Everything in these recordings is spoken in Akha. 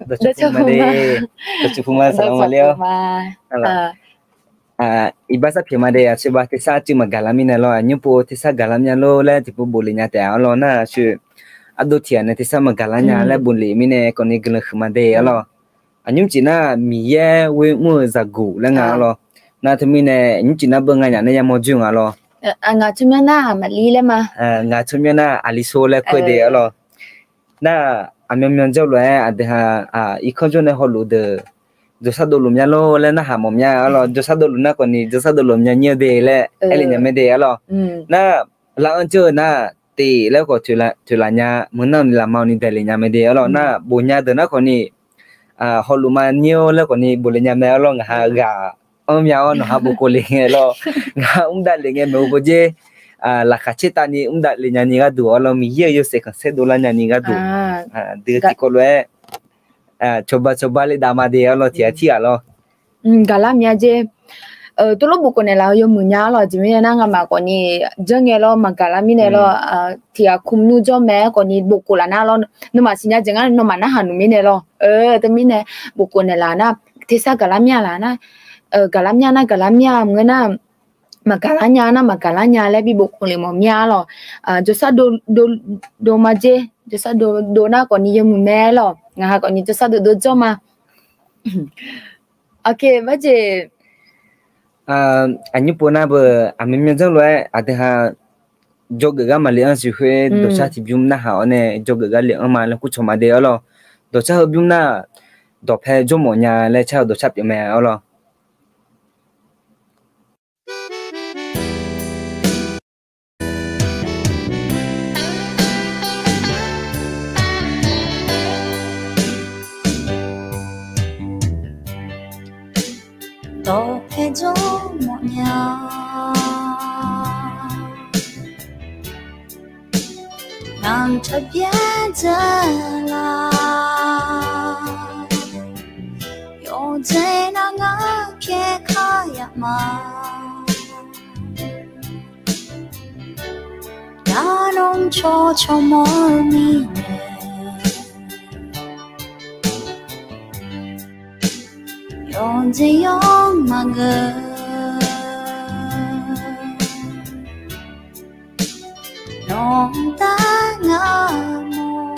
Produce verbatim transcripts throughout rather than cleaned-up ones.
Dawqtsuif pu ma de. Dawqtsuif pu ma, saqlaq ma le-awr. Iqbax sar pyaeq ma de, aqsur ba tersar cuiv maqgaq lar mirnae lawr, aqnymr pov tersar gaq lar mya lor laer tiqpov bof le nya taef-a arlawr. Nar aqsur ardov tiq ghaq nae tersar maqgaq lar nya laer bof le mirnae kawfni guiqlanq huiq ma de arlawr. Aqnymr jeq nar Miqyaer ghoe mr-eu zaqguq laer nga arlawr. Nar teumirnae aqnymr jeq nar beu nganyaf nae yamawr joer nga lawr. Ngaq tsawrmyanr nar Maqlir laer ma. Ngaq tsawrmyanr nar Aqlirso laer kur-eu de arlawr. Nar aqmyanmyan jawr lof-aer aqdui ha irkanr jawr nae hawluf deuq jawrsar dovluf mya lor laer narhaq mawf mya arlawr. Jawrsar dovluf nar khawfni jawrsar dovluf mya nyir-eu de laer aer le nya mae de arlawr. Nar laf-anr jawr-eu nar tif laer khawf toeqlaf nya, meuq nar ni lafma ni daeq le nya mae de arlawr. Nar bof nya deuq nar khawfni hawluf ma nyir-awr laer khawfni bof le nya mae arlawr. Ngaq ha ghaq anr mya-awr nawq ha bof kov le ngae lawr. Ngaq ha mr dav le ngae maeqhu paw jer laqkhaq caer tavni mr dav le nyani gharduq arlawr, Miqyaer-euq yawshaef khanqsaer dovlar nyani gharduq dui tiqkawv lof-aer cawba cawba le dav ma de arlawr, tiq ghaq tirghaq lawr. Gaqlar mya jer. Tov lof bof khof naeqlaf-eu yawmuiq nya arlawr. Aqjeq mirnae nar ngamaf khawfni janr ngae lawr, maqgaq lar mirnae lawr, tiq ghaq kumnmr jawr mae-aer khawfni bof khof laf nar lawr, nawmaf siqnya jeq ngar nawmaf narhaq nmr mirnae lawr. Teumirnae bof khof naeqlaf nar tersar gaqlar mya laf nar, gaqlar mya nar gaqlar mya maqngeur nar, maqgaq lar nya nar maqgaq lar nya laer bi bof khof le mawf mya lawr. Jawrsar dov dov ma jer, jawrsar dov dov nar khawfni yawmuiq mae lawr. Ngaq ha khawfni jawrsar dov dov jawr ma. Aqkaq barjeq aqnymr pov nar beu aqmyanmyan janr lof-aer aqdui ha jawrgeuf gar maqle-anr siq khoer dawqcar tiqbymr narhaq-awr nae jawrgeuf gar le-anr ma laer kurcawq ma de arlawr. Dawqcar heubymr nar dawqpae jawrmawf nya laer car-eu dawqcar pyeuf mae arlawr. Dawqpae jawrmawf nya ngamq taqbyaer dzae la. Yawqdzaeq nar ngar pyaer kar yaf ma. Ngar nawr cawv cawv mawr-eu mirnae yawqjeq yawq maqngeur. Nawq-anr dar ngar mawr,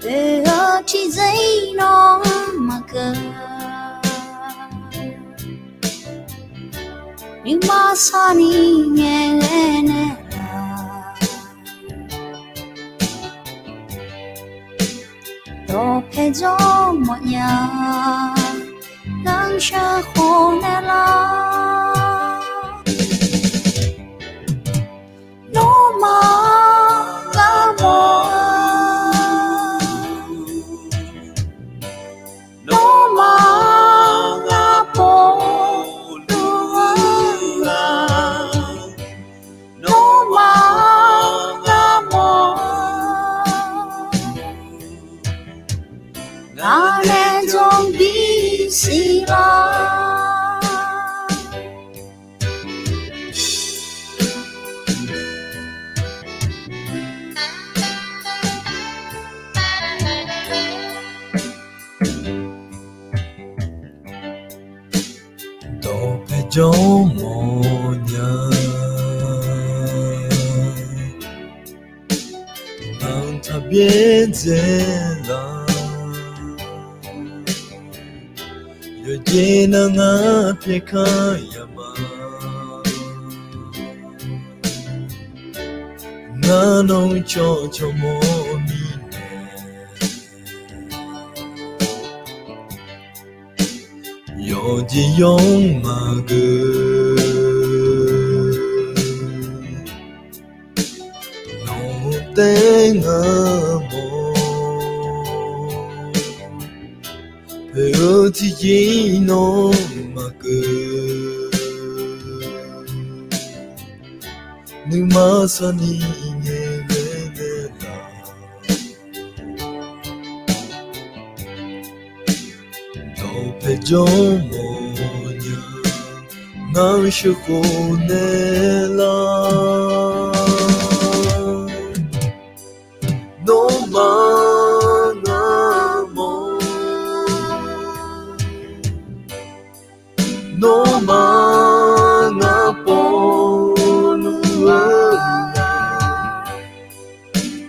oe-eu tiqjeq-ir nawr maqkeuv. Nuima sarni ngaeqghae naeqlaf, dawqpae jawrmawf nya ngar sheuqkhof naeqlaf. Nawmaf ngar mawr-eu, nawmaf ngar pov dur-eu, nawmaf ngar mawr-eu, ngaq nae jawr bisiq lar. Dawqpae jawrmawf nya ngamq taqbyaer dzae la. Yawqjeq nar ngar pyaer kar yaf ma. Ngar nawr cawv cawv mawr mirnae yawqjeq yawq maqgeur. Nawq-anr dar ngar mawr, oe-eu tiqjeq-ir nawr maqkeuv. Nuima sarni ngaeqghae naeqlaf, dawqpae jawrmawf nya ngar sheuqkhof naeqlaf. Nawmaf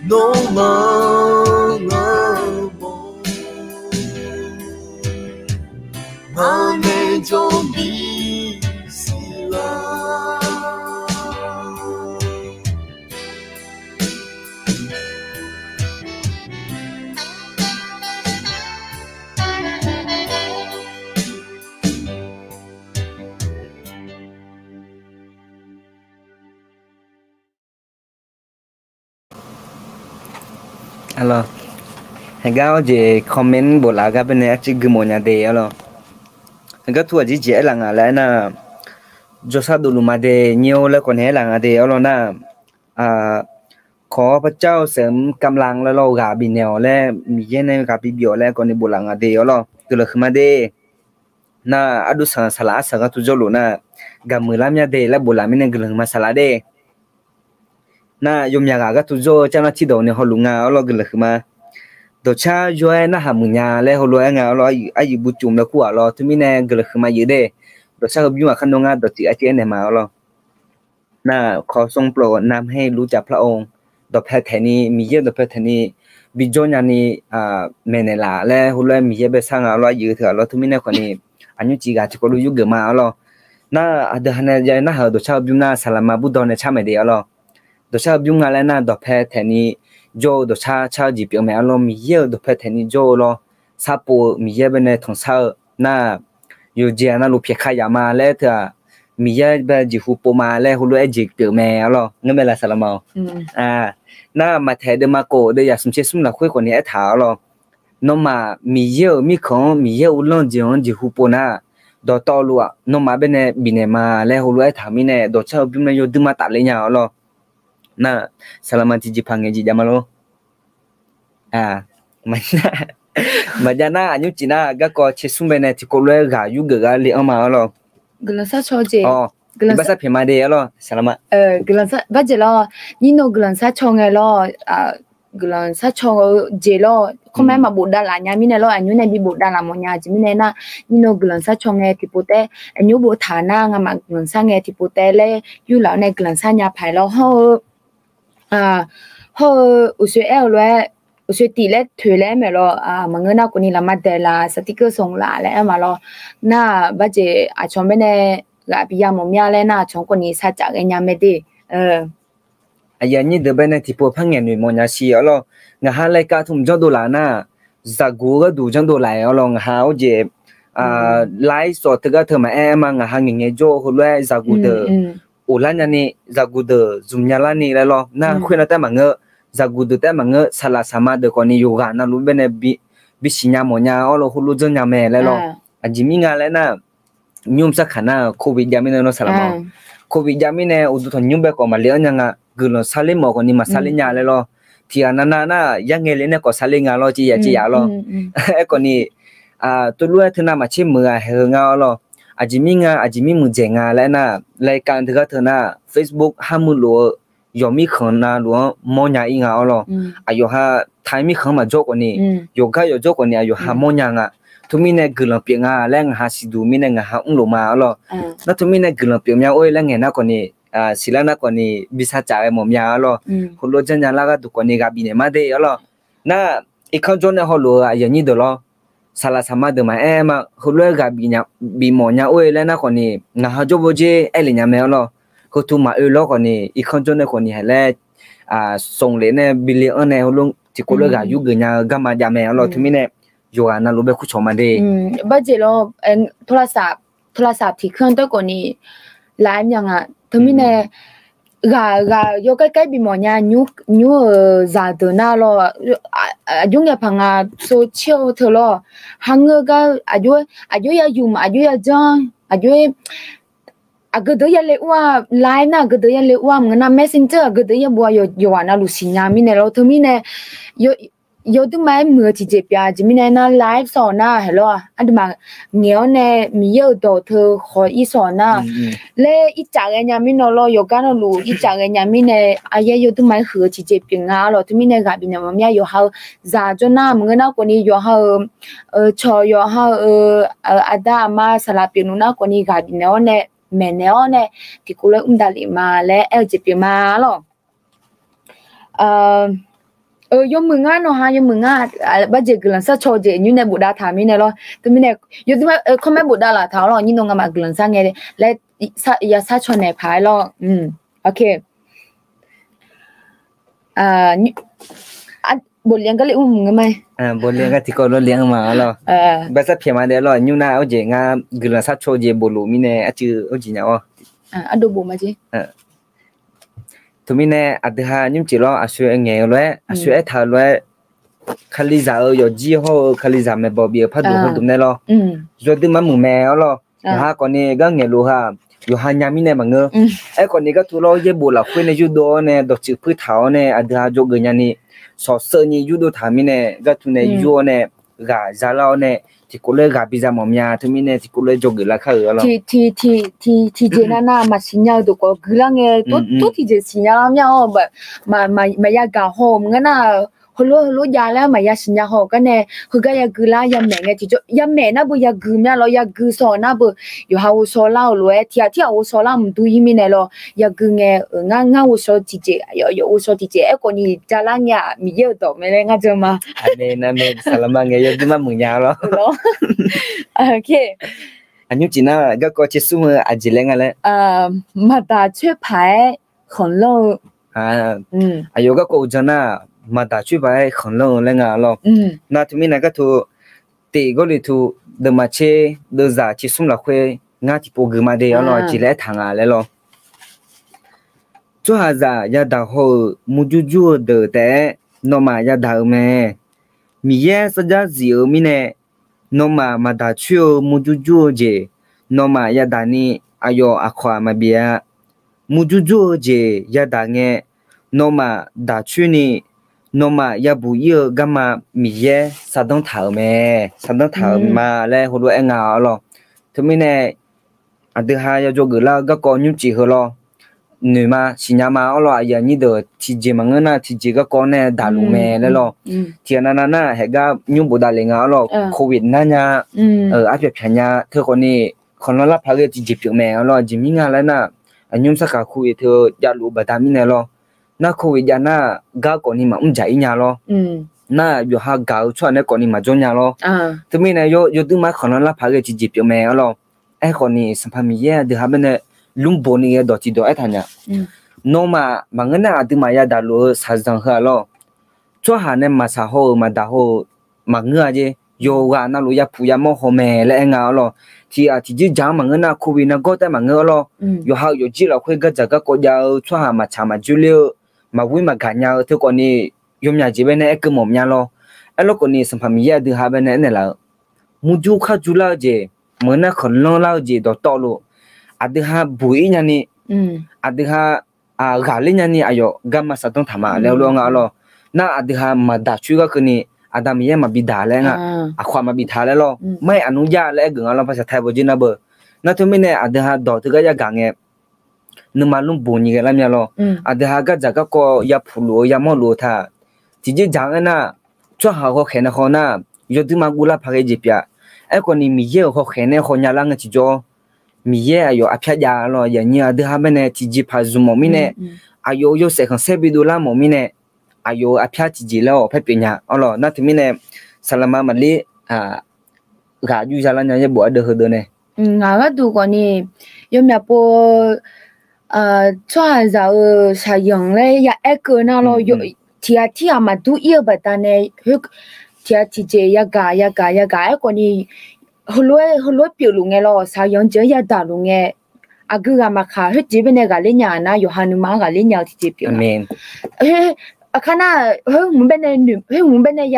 Nawmaf-anr ngar mawr, ngar nae jawr bisiq lar. Arlawr, heugar awr jeq comment boflaf gar baenae arcuiv gui mawf nya de arlawr. Heugar tur aqjeq jeq aerlaf nga laer aernar, jawrshar dovluf ma de nyir-or laer khawf nae aerlaf nga de arlawr nar, ขอพระเจ้าเสริมกำลัง laer lawr ghaq bifnaeq-awq laer Miqyaer nae ghaq bi bif-awq laer khawf ni boflaf nga de arlawr. Guiqlanq huiqma de. Nar arduv sanq saqlaq arsaq gar tur jawrluf nar, gaqmuiq lar mya de laer boflaf mirnae guiqlanq huiqma saqlaq de. Nar yawmyaq ghaq gar tur jawr-eu carnar tirdawq nae hawluf nga arlawr guiqlanq huiqma. Dawqcar yaw-aer narhaq muiq nya laer heulof-aer nga arlawr, aryuif bu cuf laer kur-aq lawr teumirnae guiqlanq huiqma yuf de. Dawqcar heubymr ghaq kharnawr ngar dawqtsuif arcuiv aernaeq ma arlawr. Nar ขอทรงโปรดนำให้รู้จักพระองค์ dawqpae taeqni, Miqyaer-eu dawqpae taeqni bijawr nyani maeqnaeq laf laer heulof-aer Miqyaer bae sar nga arlawr, aryuif teughaq lawr teumirnae khawf ni aqnymr cif ghaq tiqkawv lof yurgeuf ma arlawr. Nar aqdui ha nae jav narhaq-euq dawqcar heubymr nar saqlaq ma burdawr nae car maeq de arlawr. Dawqcar heubymr nga laer nar dawqpae taeqni jawr-eu dawqcar car-eu jeq pyeuf mae arlawr, Miqyaer-euq dawqpae taeqni jawr-eu lawr, sarpov-eu Miqyaer baenae tanqsar-eu nar, yawqjeq-aq navluf pyaeqka yaf ma laer teu-aq, Miqyaer bae jeqhu pov ma laer heulof-aer jeq pyeuf mae arlawr, ngeur mae laf saqlaq ma-awq. Nar maqtaeq deuvma khof deuvyaq smq tser smr lafkhoer khawf ni aertaq arlawr. Nawmaf Miqyaer-euq mirkhanq-anr Miqyaer uvlanr-eu jeq-anr jeqhu pov nar, dawqtawvluf-aq nawmaf baenae bifnaeq ma laer heulof-aer aertaq mirnae dawqcar heubymr nae yawdui mar tafler nya arlawr. Nar saqlaq ma tiqjeqpaq ngaeq jeq jav ma lor. Maqjav nar aqnymr cif nar garkawv tser smr baenae tiqkawv lof-aer ghaq yurgeuf gar le-anr ma arlawr. Guiqlanq sharcaw jeq, iqbax sharpyaeq ma de arlawr saqlaq ma. Barjeq lawr, nyir nawr guiqlanq sharcaw ngae lawr, guiqlanq sharcaw-eu jeq lawr, kawrmaer maqbof davlaf nya mirnae lawr, aqnymr nae bi bof davlaf mawf nya jeq mirnae nar, nyir nawr guiqlanq sharcaw ngae tiqpov taef, aqnymr boftaq nar ngamaf guiqlanq shar ngae tiqpov taef laer yurlaf-awr nae guiqlanq shar nya paq lawr hawr-eu hawr-eu uqshoe aer-eu lof-aer, uqshoe tif laer toeq laer aer maeq lawr, maqngeur nar khawf ni laqma daeqlaf saqtir keuv sanqlaf laer aer ma lawr. Nar-aq barjeq aqcawq baenae ghaq bi ya mawf mya laer nar aqcawq khawf ni sarcaf ghaenya mae de. Aqyuif aqnyir deuq baenae tiqpov par ngaeq noeq mawf nya siq arlawr. Ngaq ha laer kav tmq janrdov laf nar, zaqguq-eu gharduq janrdov laf-aer arlawr, ngaq ha or jeq laiv sawq teugar teu maqaer ma, ngaq ha ngaeqngae jawr-eu heulof-aer zaqguq deuq of lar nyani, zaqguq deuq zmq nya larni laer lawr. Nar khoernav taef maqngeur, zaqguq deuq taef maqngeur, saqlaq saqma deuq khawf ni yawqghaq navluf baenae bisiq nya mawf nya arlawr, heulof janrnya mae laer lawr. Aqjeq mir nga laer nar, nymr sarkaq nar covid jav mirnae nawr saqlaq ma. Covid jav mirnae uqduq tanqnymr bae khawf maqle-anr nya nga, guiqlanq sarler mawf khawf ni maqsarler nya laer lawr. Tiqghaq navnav nar yarngae le nae khawf sarler nga lawr, civ yaf civ yaf lawr. Aerkhawf ni teulof-aer teunav maqtser muiq-aq haeq heu nga arlawr. Aqjeq mir nga, aqjeq mir muiqdzaeq nga laer nar, laer kav teugar teu nar Facebook har muiq lof-eu yawqmir khanq navluf-anr mawrnya ir nga arlawr. Aqyawf ha taq-aer mirkhanq-anr maqjawr khawf ni, yawqgar yawqjawr khawf ni aqyawf ha mawrnya nga. Teumirnae guiqlanq pyeuf nga laer ngaq ha siqduq mirnae ngaq ha mrlof ma arlawr. Nar teumirnae guiqlanq pyeuf mya or-ir laer ngaeq nar khawf ni, siqlar nar khawf ni bi sarcaf-aer mawf mya arlawr. Heulof janrnya lar gharduq khawf ni ghaq bifnaeq ma de arlawr. Nar irkanr jawr nae hawluf-eu aqyuif aqnyir deuq lawr, saqlaq saqma deuq maqaer ma, heulof-aer ghaq bifmawf nya or-ir laer nar khawf ni, ngaq ha jawr bawr jer aerlef nya mae arlawr. Heutuv maqoe lawr khawf ni, irkanr jawr nae khawf ni haq laer, smq lef nae bi le-anr nae heulof tiqkawv lof-aer ghaq yurgeuf nya-eu garma jav mae arlawr. Teumirnae yawqghaq navluf bae kurcawq ma de. Barjeq lawr, โทรศัพท์ tiqkanr dawr khawf ni laf-aer mya nga. Teumirnae ghaq ghaq yawkar kar bimawf nya nymr-euq zaqdeuq nar lawr, aqjox ngae paq nga sov caer-eu teu lawr, harngeur gar aqjox ya yumq, aqjox ya janr, aqjox aqgeu deuq ya le ur-a, live nar aqgeu deuq ya le ur-a, maqngeur nar messenger aqgeu deuq ya bof-a, yawqghaq navluf siqnya mirnae lawr. Teumirnae yawduima-aer muiq-eu tiqjeq pyeuf-a jeq mirnae nar live sawq nar haeq lawr-aq, aqduimaf ngaeq-awr nae Miqyaer-euq dawq teu khawf ir sawq nar laer ircaf ghaenya mirnae lawr, yawqgar navluf ircaf ghaenya mirnae aqyaer yawduima-aer huiq-eu tiqjeq pyeuf nga lawr. Teumirnae ghaq bifnaeq mawf mya yawqha-eu zaq jawr nar maqngeur nar khawf ni yawqha-eu cawq yawqha-eu aqda aqma saqlaq pyeuf nmr nar khawf ni ghaq bifnaeq-awr nae maeqnaeq-awr nae tiqkawv lof-aer mr davlef ma laer aer-eu jeq pyeuf ma lawr. Yawmuiq ngar nawq ha yawmuiq ngar, barjeq guiqlanq sharcaw-eu jeq nymr nae bofdav taq mirnae lawr. Teumirnae yawduir ma kawr maer bofdav laf taq-awr lawr, nyir nawr ngamaf guiqlanq shar ngae laer, ya sharcaw naeq paq-aer lawr. Bofle gar le mr ngeur ma. Bofle gar tiqkawv lof le-anr ma-awr lawr. Baqsar pyaeq ma daef lawr, nymr nar-aq jeq ngar guiqlanq sharcaw-eu jeq bofluf mirnae arcuiv-eu jeq nya-awr. Ardov bof ma jeq. Teumirnae aqdui ha nymr cef lawr, aqsur aer ngaeq-eu lof-aer, aqsur aertaq-eu lof-aer, Kalizaq-euq yawqjir hawr-eu Kalizaq maeqbawq bif-euq pardmq hawrdmq nae lawr. Yawduir mar muiq mae-awr lawr. Yawqha khawfni gar ngaeqluf ha, yawqha nya mirnae maqngeur. Aerkhawfni gar tu lawr, yaerbof lafkhoer nae yurdov-awr nae dawqtsuif puir taq-awr nae aqdui ha jawrgeuf nyani, sawqsheuvni yurdov taq mirnae gar tu nae yur-awr nae, ghaq zalar-awr nae, tiqkawv lof-aer ghaq biza mawf mya. Teumirnae tiqkawv lof-aer jawrgeuf lar kar-euq-awr lawr. Tiqjeq navnav maqsiq nya-eu dawqkawq guiqlar ngae, tov tiqjeq siqnya lar mya-awr, maqya gaq haw-euq maqngeur nar, heulof heulof jav laer maqya siqnya haw-euq gar nae, heugar yagui lar yamaeq ngae tiqjawr yamaeq nar beu yagui mya lawr, yagui shaw-euq nar beu, yawqha ghovshaw lar-euq lof-aer tiqghaq tirghaq ghovshaw lar mqdur ir mirnae lawr, yagui ngae, ngar ngar ghovshaw tiqjeq, yawf yawf ghovshaw tiqjeq aerkhawfni jalar ngae-aq, Miqyaer-euq dawq mae laer ngar jan ma. Saqlaqma ngae yawduir mar muiq nya lawr. Aqnymr cif nar garkawv tser smr-eu aqjeq laer nga laer, maqdaq coer paq-aer khanqlanr-eu. Aqyawf garkawv uqdzan nar, maqdaq coer paq-aer khanqlanr-eu laer nga lawr. Nar teumirnae gar tu, Tiq Gawrliqtu deuvma tser deuvzaq tser smr lafkhoer ngar tiqpov gui ma de-awr lawr, aqjeq laer aertaq nga laer lawr. Tsawrhaqzaq yadaq haw-euq murjur jur-eu deuq taef-aer nawmaf yadaq-euq mae. Miqyaer sarjax zif-euq mirnae, nawmaf maqdaq coer-eu murjur jur-eu jeq, nawmaf yadaq ni aqyawf aqkawq-aq maqbif-a. Murjur jur-eu jeq yadaq ngae, nawmaf daq coer ni, nawmaf yabuq ir-eu garma Miqyaer shardanr taq-euq mae, shardanr taq-euq ma laer heulof-aer aer nga-awr lawr. Teumirnae aqdui ha yajawr geuflar-eu garkawv nymrcif heu lawr, noeq ma siqnya ma-awr lawr, aqyuif aqnyir deuq tiqjeq maqngeur nar tiqjeq garkawv nae daqluf mae laer lawr. Tiqghaq navnav nar haeqgar nymr bofdav le nga-awr lawr, covid nar nya, arpyaq pyaq nya teu khawfni, khanqlanr lar paq ghae tiqjeq pyeuf mae-awr lawr, aqjeq mir nga laer nar, aqnymr sarkaq covid teu javluf-eu baqda mirnae lawr. Nar covid jav nar, gar khawfni maqmr dzaq ir nya lawr. Nar yawqha gaq-eu tsawrhaq nae khawfni maqjawr nya lawr. Teumirnae yawduir ma khanqlanr lar paq ghae tiqjeq pyeuf mae-awr lawr. Aerkhawfni Sanqpaq Miqyaer aqdui ha baenae lmrboq ni ghae dawq tiqdawq aertaq nya. Nawmaf maqngeur nar aqduimaf yadaq luf-eu shaqzanq heu-aq lawr, tsawrhaq nae maqshaq haw-euq maqdaq haw-euq maqngeur-a jeq. Yawqghaq navluf yapuq yamawr haw mae laer aer nga-awr lawr. Tiqghaq tiqjeq dzaq-anr maqngeur nar, covid nargawr taef maqngeur-awr lawr. Yawqha-euq yawqjir lafkhoer gardzaq garkawv jav-eu tsawrhaq maqtsaq maqjoer ler-eu, maqghoer maqgaq nya-eu teu khawfni, yawmyaq jeq baenae aerkeuv mawf mya lawr. Aerlof khawfni Sanqpaq Miqyaer aqdui ha baenae aernaeq laf-eu, murjur kharjur lar-eu jeq, maqngeur nar khanqlanr lar-eu jeq dawqtawvluf, aqdui ha buq ir nyani, aqdui ha ghaqler nyani aqyawf garma shardanr taq ma laer heulof-aer nga-awr lawr. Nar aqdui ha maqdaq coer gar keuvni, Aqda Miqyaer maqbi daq laer nga, aqkawq-aq maqbi taq laer lawr. Mar-iq aqnmr jav laer aergeuf nga lawr, paqsaq taiq bawq jir nar beu. Nar teumirnae aqdui ha dawq teugar yagaq ngae, nuima lmrboq nyi ghae lar mya lawr. Aqdui ha gardzaq garkawv yapuq luf-eu yamawr luf-eu taq, tiqjeq dzaq-anr aernar, tsawrhaq-euq hawkhaeq nae haw nar, yawduir ma guv lar paq ghae jeq pyeuf-a. Aerkhawfni Miqyaer-euq hawkhaeq nae haw nya lar ngae tiqjawr, Miqyaer aqyawf arpyar jav lawr, yaqnyir aqdui ha baenae tiqjeq paq zmq mawf mirnae, aqyawf-euq yawshaef khanqsaer bidov lar mawf mirnae, aqyawf-euq arpyar tiqjeq laer-awq paer pyeuf nya-awr lawr. Nar teumirnae, saqlaqma maqlir ghaq jur za lar nya yaerbof ardeuv heudeuv nae. Ngaq gharduq khawfni, yawmyaq pov tsawrhaqzaq-euq shaqzanq laer ya aer keuv nar lawr, tiqghaq tirghaq maqdur ir-eu baqdanae, tiqghaq tiqjeq yagaq yagaq yagaq aerkhawfni, heulof-aer pyeufluf ngae lawr, shaqzanq jeq-anr yadaq luf ngae, aqgeu ghaq maqkaq khoerjeq baenae ghaqler nya-euq nar, yawqha nuima-anr ghaqler nya-eu tiqjeq pyeuf. Aqkar nar, khoer hmq baenae, khoer hmq baenae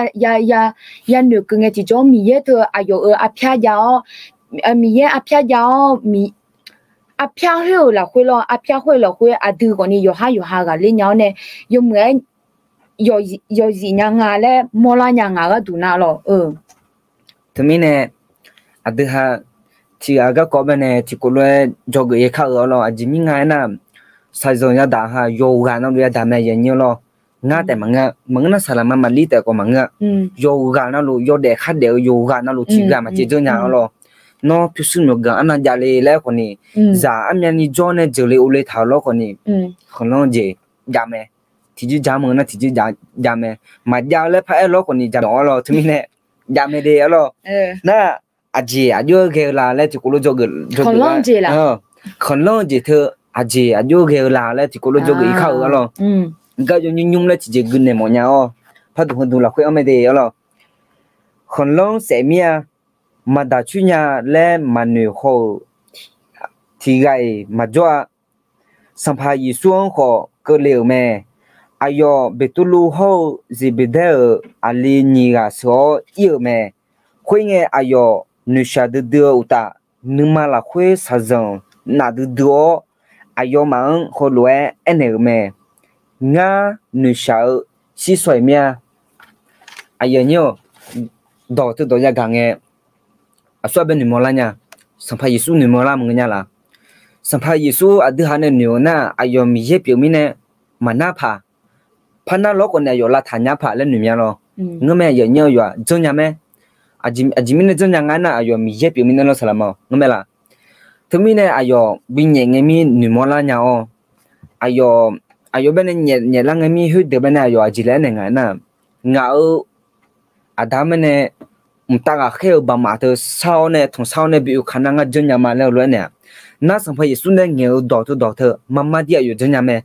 yanoeq keuv ngae tiqjawr, Miqyaer teu aqyawf-euq arpyar jav-awr, Miqyaer arpyar jav-awr, arpyar khoer-euq lafkhoer lawr, arpyar khoer-euq lafkhoer aqdui khawfni yawqhar yawqha ghaqler nya-awr nae, yawmuiq-aer yawzif nya nga laer mawrlar nya ngaq gharduq nar lawr. Teumirnae, aqdui ha tiqghaq garkawv baenae tiqkawv lof-aer dzawgeuf yaer kar-eu-awr lawr, aqjeq mir nga aernar, shaqzanq yadaq ha yawqghaq navluf yadaq mae yaqnyir-awr lawr. Ngar taef maqngeur, maqngeur nar saqlaqma maqlir taef khawf maqngeur-a. Yawqghaq navluf yawdaef khardaef-eu yawqghaq navluf tiqghaq maqcaev dzeur nya-awr lawr. Nawr pyurshuir myawqganq arnav javle laer khawfni, zaq armyavni jawr nae jeuqle ovle taq-euq lawr khawfni, khanqlanr jeq javmae. tiqjeq jav meuq nar tiqjeq jav mae. Maqjav-eu laer paraer lawr khawf ni jav mawf-awr lawr. Teumirnae jav mae de arlawr. Nar, aqjeq aqjox-aer ghae-eu la laer tiqkawv lof dzawgeuf, khanqlanr-eu jeq teu, aqjeq aqjox-aer ghae-eu la laer tiqkawv lof dzawgeuf irkar-euq arlawr. Gar yawnyir nymr laer tiqjeq gui naeq mawf nya-awr, parduq heudeuq lafkhoer-anr mae de arlawr. Khanqlanr saef mir-a. Maqdaq coer nya laer maqnoeq haw-euq tiq ghaq-iq maqjawr-a. Sanqpaq Yeqsur-anr khawf keuvle-euq mae. Aqyawf Beqtuvluv hawr-eu Zeqbeqdaer-euq aqli nyiq ghaq sheuq-awr ir-euq mae. Khoerngae, aqyawf noeqshaq duidui-eu uqtaf, nuima lafkhoer shaqzanq naf duidui-awr, aqyawfmaf-anr heulof-aer aernaeq-euq mae. Ngar noeqshaq-eu shirshaw-iq mir-a. Aqyuif aqnyir-awq, dawq teu dawq yagaq ngae, aqsur aqbae noeqmawr lar nya. Sanqpaq Yeqsur noeqmawr lar maqngeur nya laf. Sanqpaq Yeqsur aqdui ha nae noeq-eu nar, aqyawf Miqyaer pyeuf mirnae maqnar paq, par nar lawr khawf ni aqyawf lavtaq nya paq laer noeq mya lawr. Ngeurmae, aqyuif aqnyir-awq, yawf-aq janrnya mae. Aqjeq mirnae janrnya nga aernar, aqyawf Miqyaer pyeuf mirnae lawr saqlaq ma-awq, ngeurmae laf. Teumirnae aqyawf binyaef ngae mir noeqmawr lar nya-awr, aqyawf, aqyawf baenae nyaef lar ngae mir khoerdeuq baenae aqyawf aqjeq laer aernaeq nga aernar, ngaq-euq aqda mirnae mqtav ghaqkhaer-eu baqmaf teu shar-awr nae tanqshar-awr nae bi oeka nar ngar janrnya ma laer heulof-aer naeq-aq, nar Sanqpaq Yeqsur nae ngaeq-eu dawq teu dawq teu marmar dir aqyawf janrnya mae.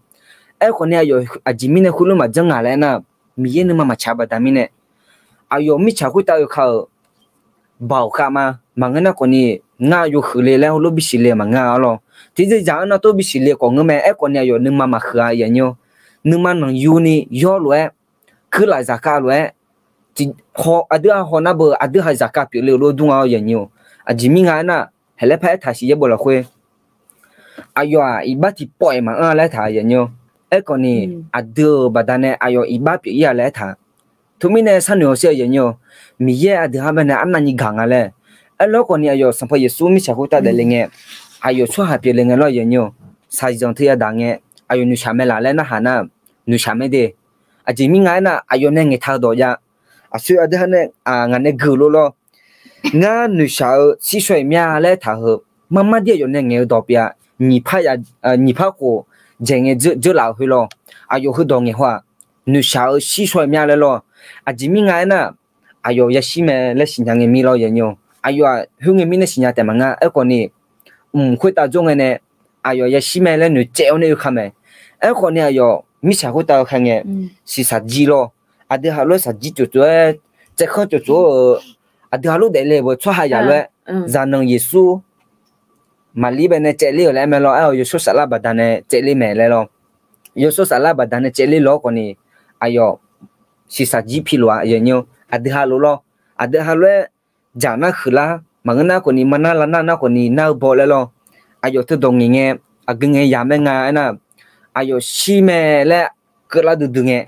Aerkhawf ni aqyawf aqjeq mirnae khoerlof maqjanr ngaq laer aernar, Miqyaer nuima maqtsaq baqda mirnae, aqyawf mirtsaq khoertav oeka-euq baoq khav ma. Maqngeur nar khawf ni, ngar yawhuiq le laer heulof bisiq le-euq maqngeur-a arlawr. Tiqjeq dzaq-anr nar tov bisiq le khawf ngeurmae. Aerkhawf ni aqyawf nuima maqhuiq-a, aqyuif aqnyir-awr. Nuima nanqyuni yawr lof-aer, kuirlaf zaqkhav lof-aer, aqdui ha haw nar beu, aqdui ha zaqkhav pyeufle-eu lof dur nga-awr, aqyuif aqnyir-awq. Aqjeq mir nga aernar, haeq laer paraer taq siq yaerbof lafkhoer, aqyawf-aq iqbax tiqpawf-iq maqanr-a laer aertaq, aqyuif aqnyir-awr. Aerkhawf ni, aqdui-euq baqdanae aqyawf iqbax pyeuf ir-a laer aertaq. Teumirnae sharnoeq hawsher, aqyuif aqnyir-awq. Miqyaer aqdui ha baenae arnavni gaq nga laer. Aerlawr khawf ni aqyawf Sanqpaq Yeqsur mirtsaq khoertav daefle ngae, aqyawf tsawrhaq pyeufle ngae lawr, aqyuif aqnyir-awq. Shaqzanq teu yadaq ngae, aqyawf noeqshaq mae laf laer narhaq nar, noeqshaq mae de. Aqjeq mir nga aernar, aqyawf nae ngaeqtaq-eu dawq jav. Aqsur aqdui ha nae ngaq nae guiq lof lawr. Ngar noeqshaq-eu shirshaw-iq mir-a laer aertaq heu, marmar dir aqyawf nae ngaeq-eu dawq pyeuf-a. Nyiq par khof dzaeq ngae dzeurlaf-euq khoer lawr. Aqyawf heudawq ngaeq haw-aq, noeqshaq-eu shirshaw-iq mir-a laer lawr. Aqjeq mir nga aernar, aqyawf yashir mae laer siqnya ngae mir lawr, aqyuif aqnyir-awq. Aqyawf-aq khoerngae mirnae siqnya taef maqngeur. Aerkhawf ni, mq khoertav jawr ngae nae, aqyawf yashir mae laer noeqcaev-awr nae oeka mae. Aerkhawf ni aqyawf mirtsaq khoertav oeka ngae, siqsaq jir lawr. Aqdui ha lof-aer saqjir tsoftsov-aer, tsaevkhanr tsoftsov-eu, aqdui ha lof daefle-eu tsawrhaq yaq lof-aer, zaqnanq Yeqsur, Maqlir baenae caevler-euq laer aer mae lawr. Aer-awq, yawshawr saflar baqdanae caevler mae laer lawr. Yawshawr saflar baqdanae caevler lawr khawf ni, aqyawf siqsaq jir pi lof-a, aqyuif aqnyir-awr. Aqdui ha lof lawr. Aqdui ha lof-aer dzaq nar huiqlar, maqngeur nar khawf ni, manar lar nar nar khawf ni, nar-eu baw laer lawr. Aqyawf teudawq ngaeq ngae, aqgeu ngae yamq-aer nga aernar, aqyawf shir mae laer keuvlar duidui ngae,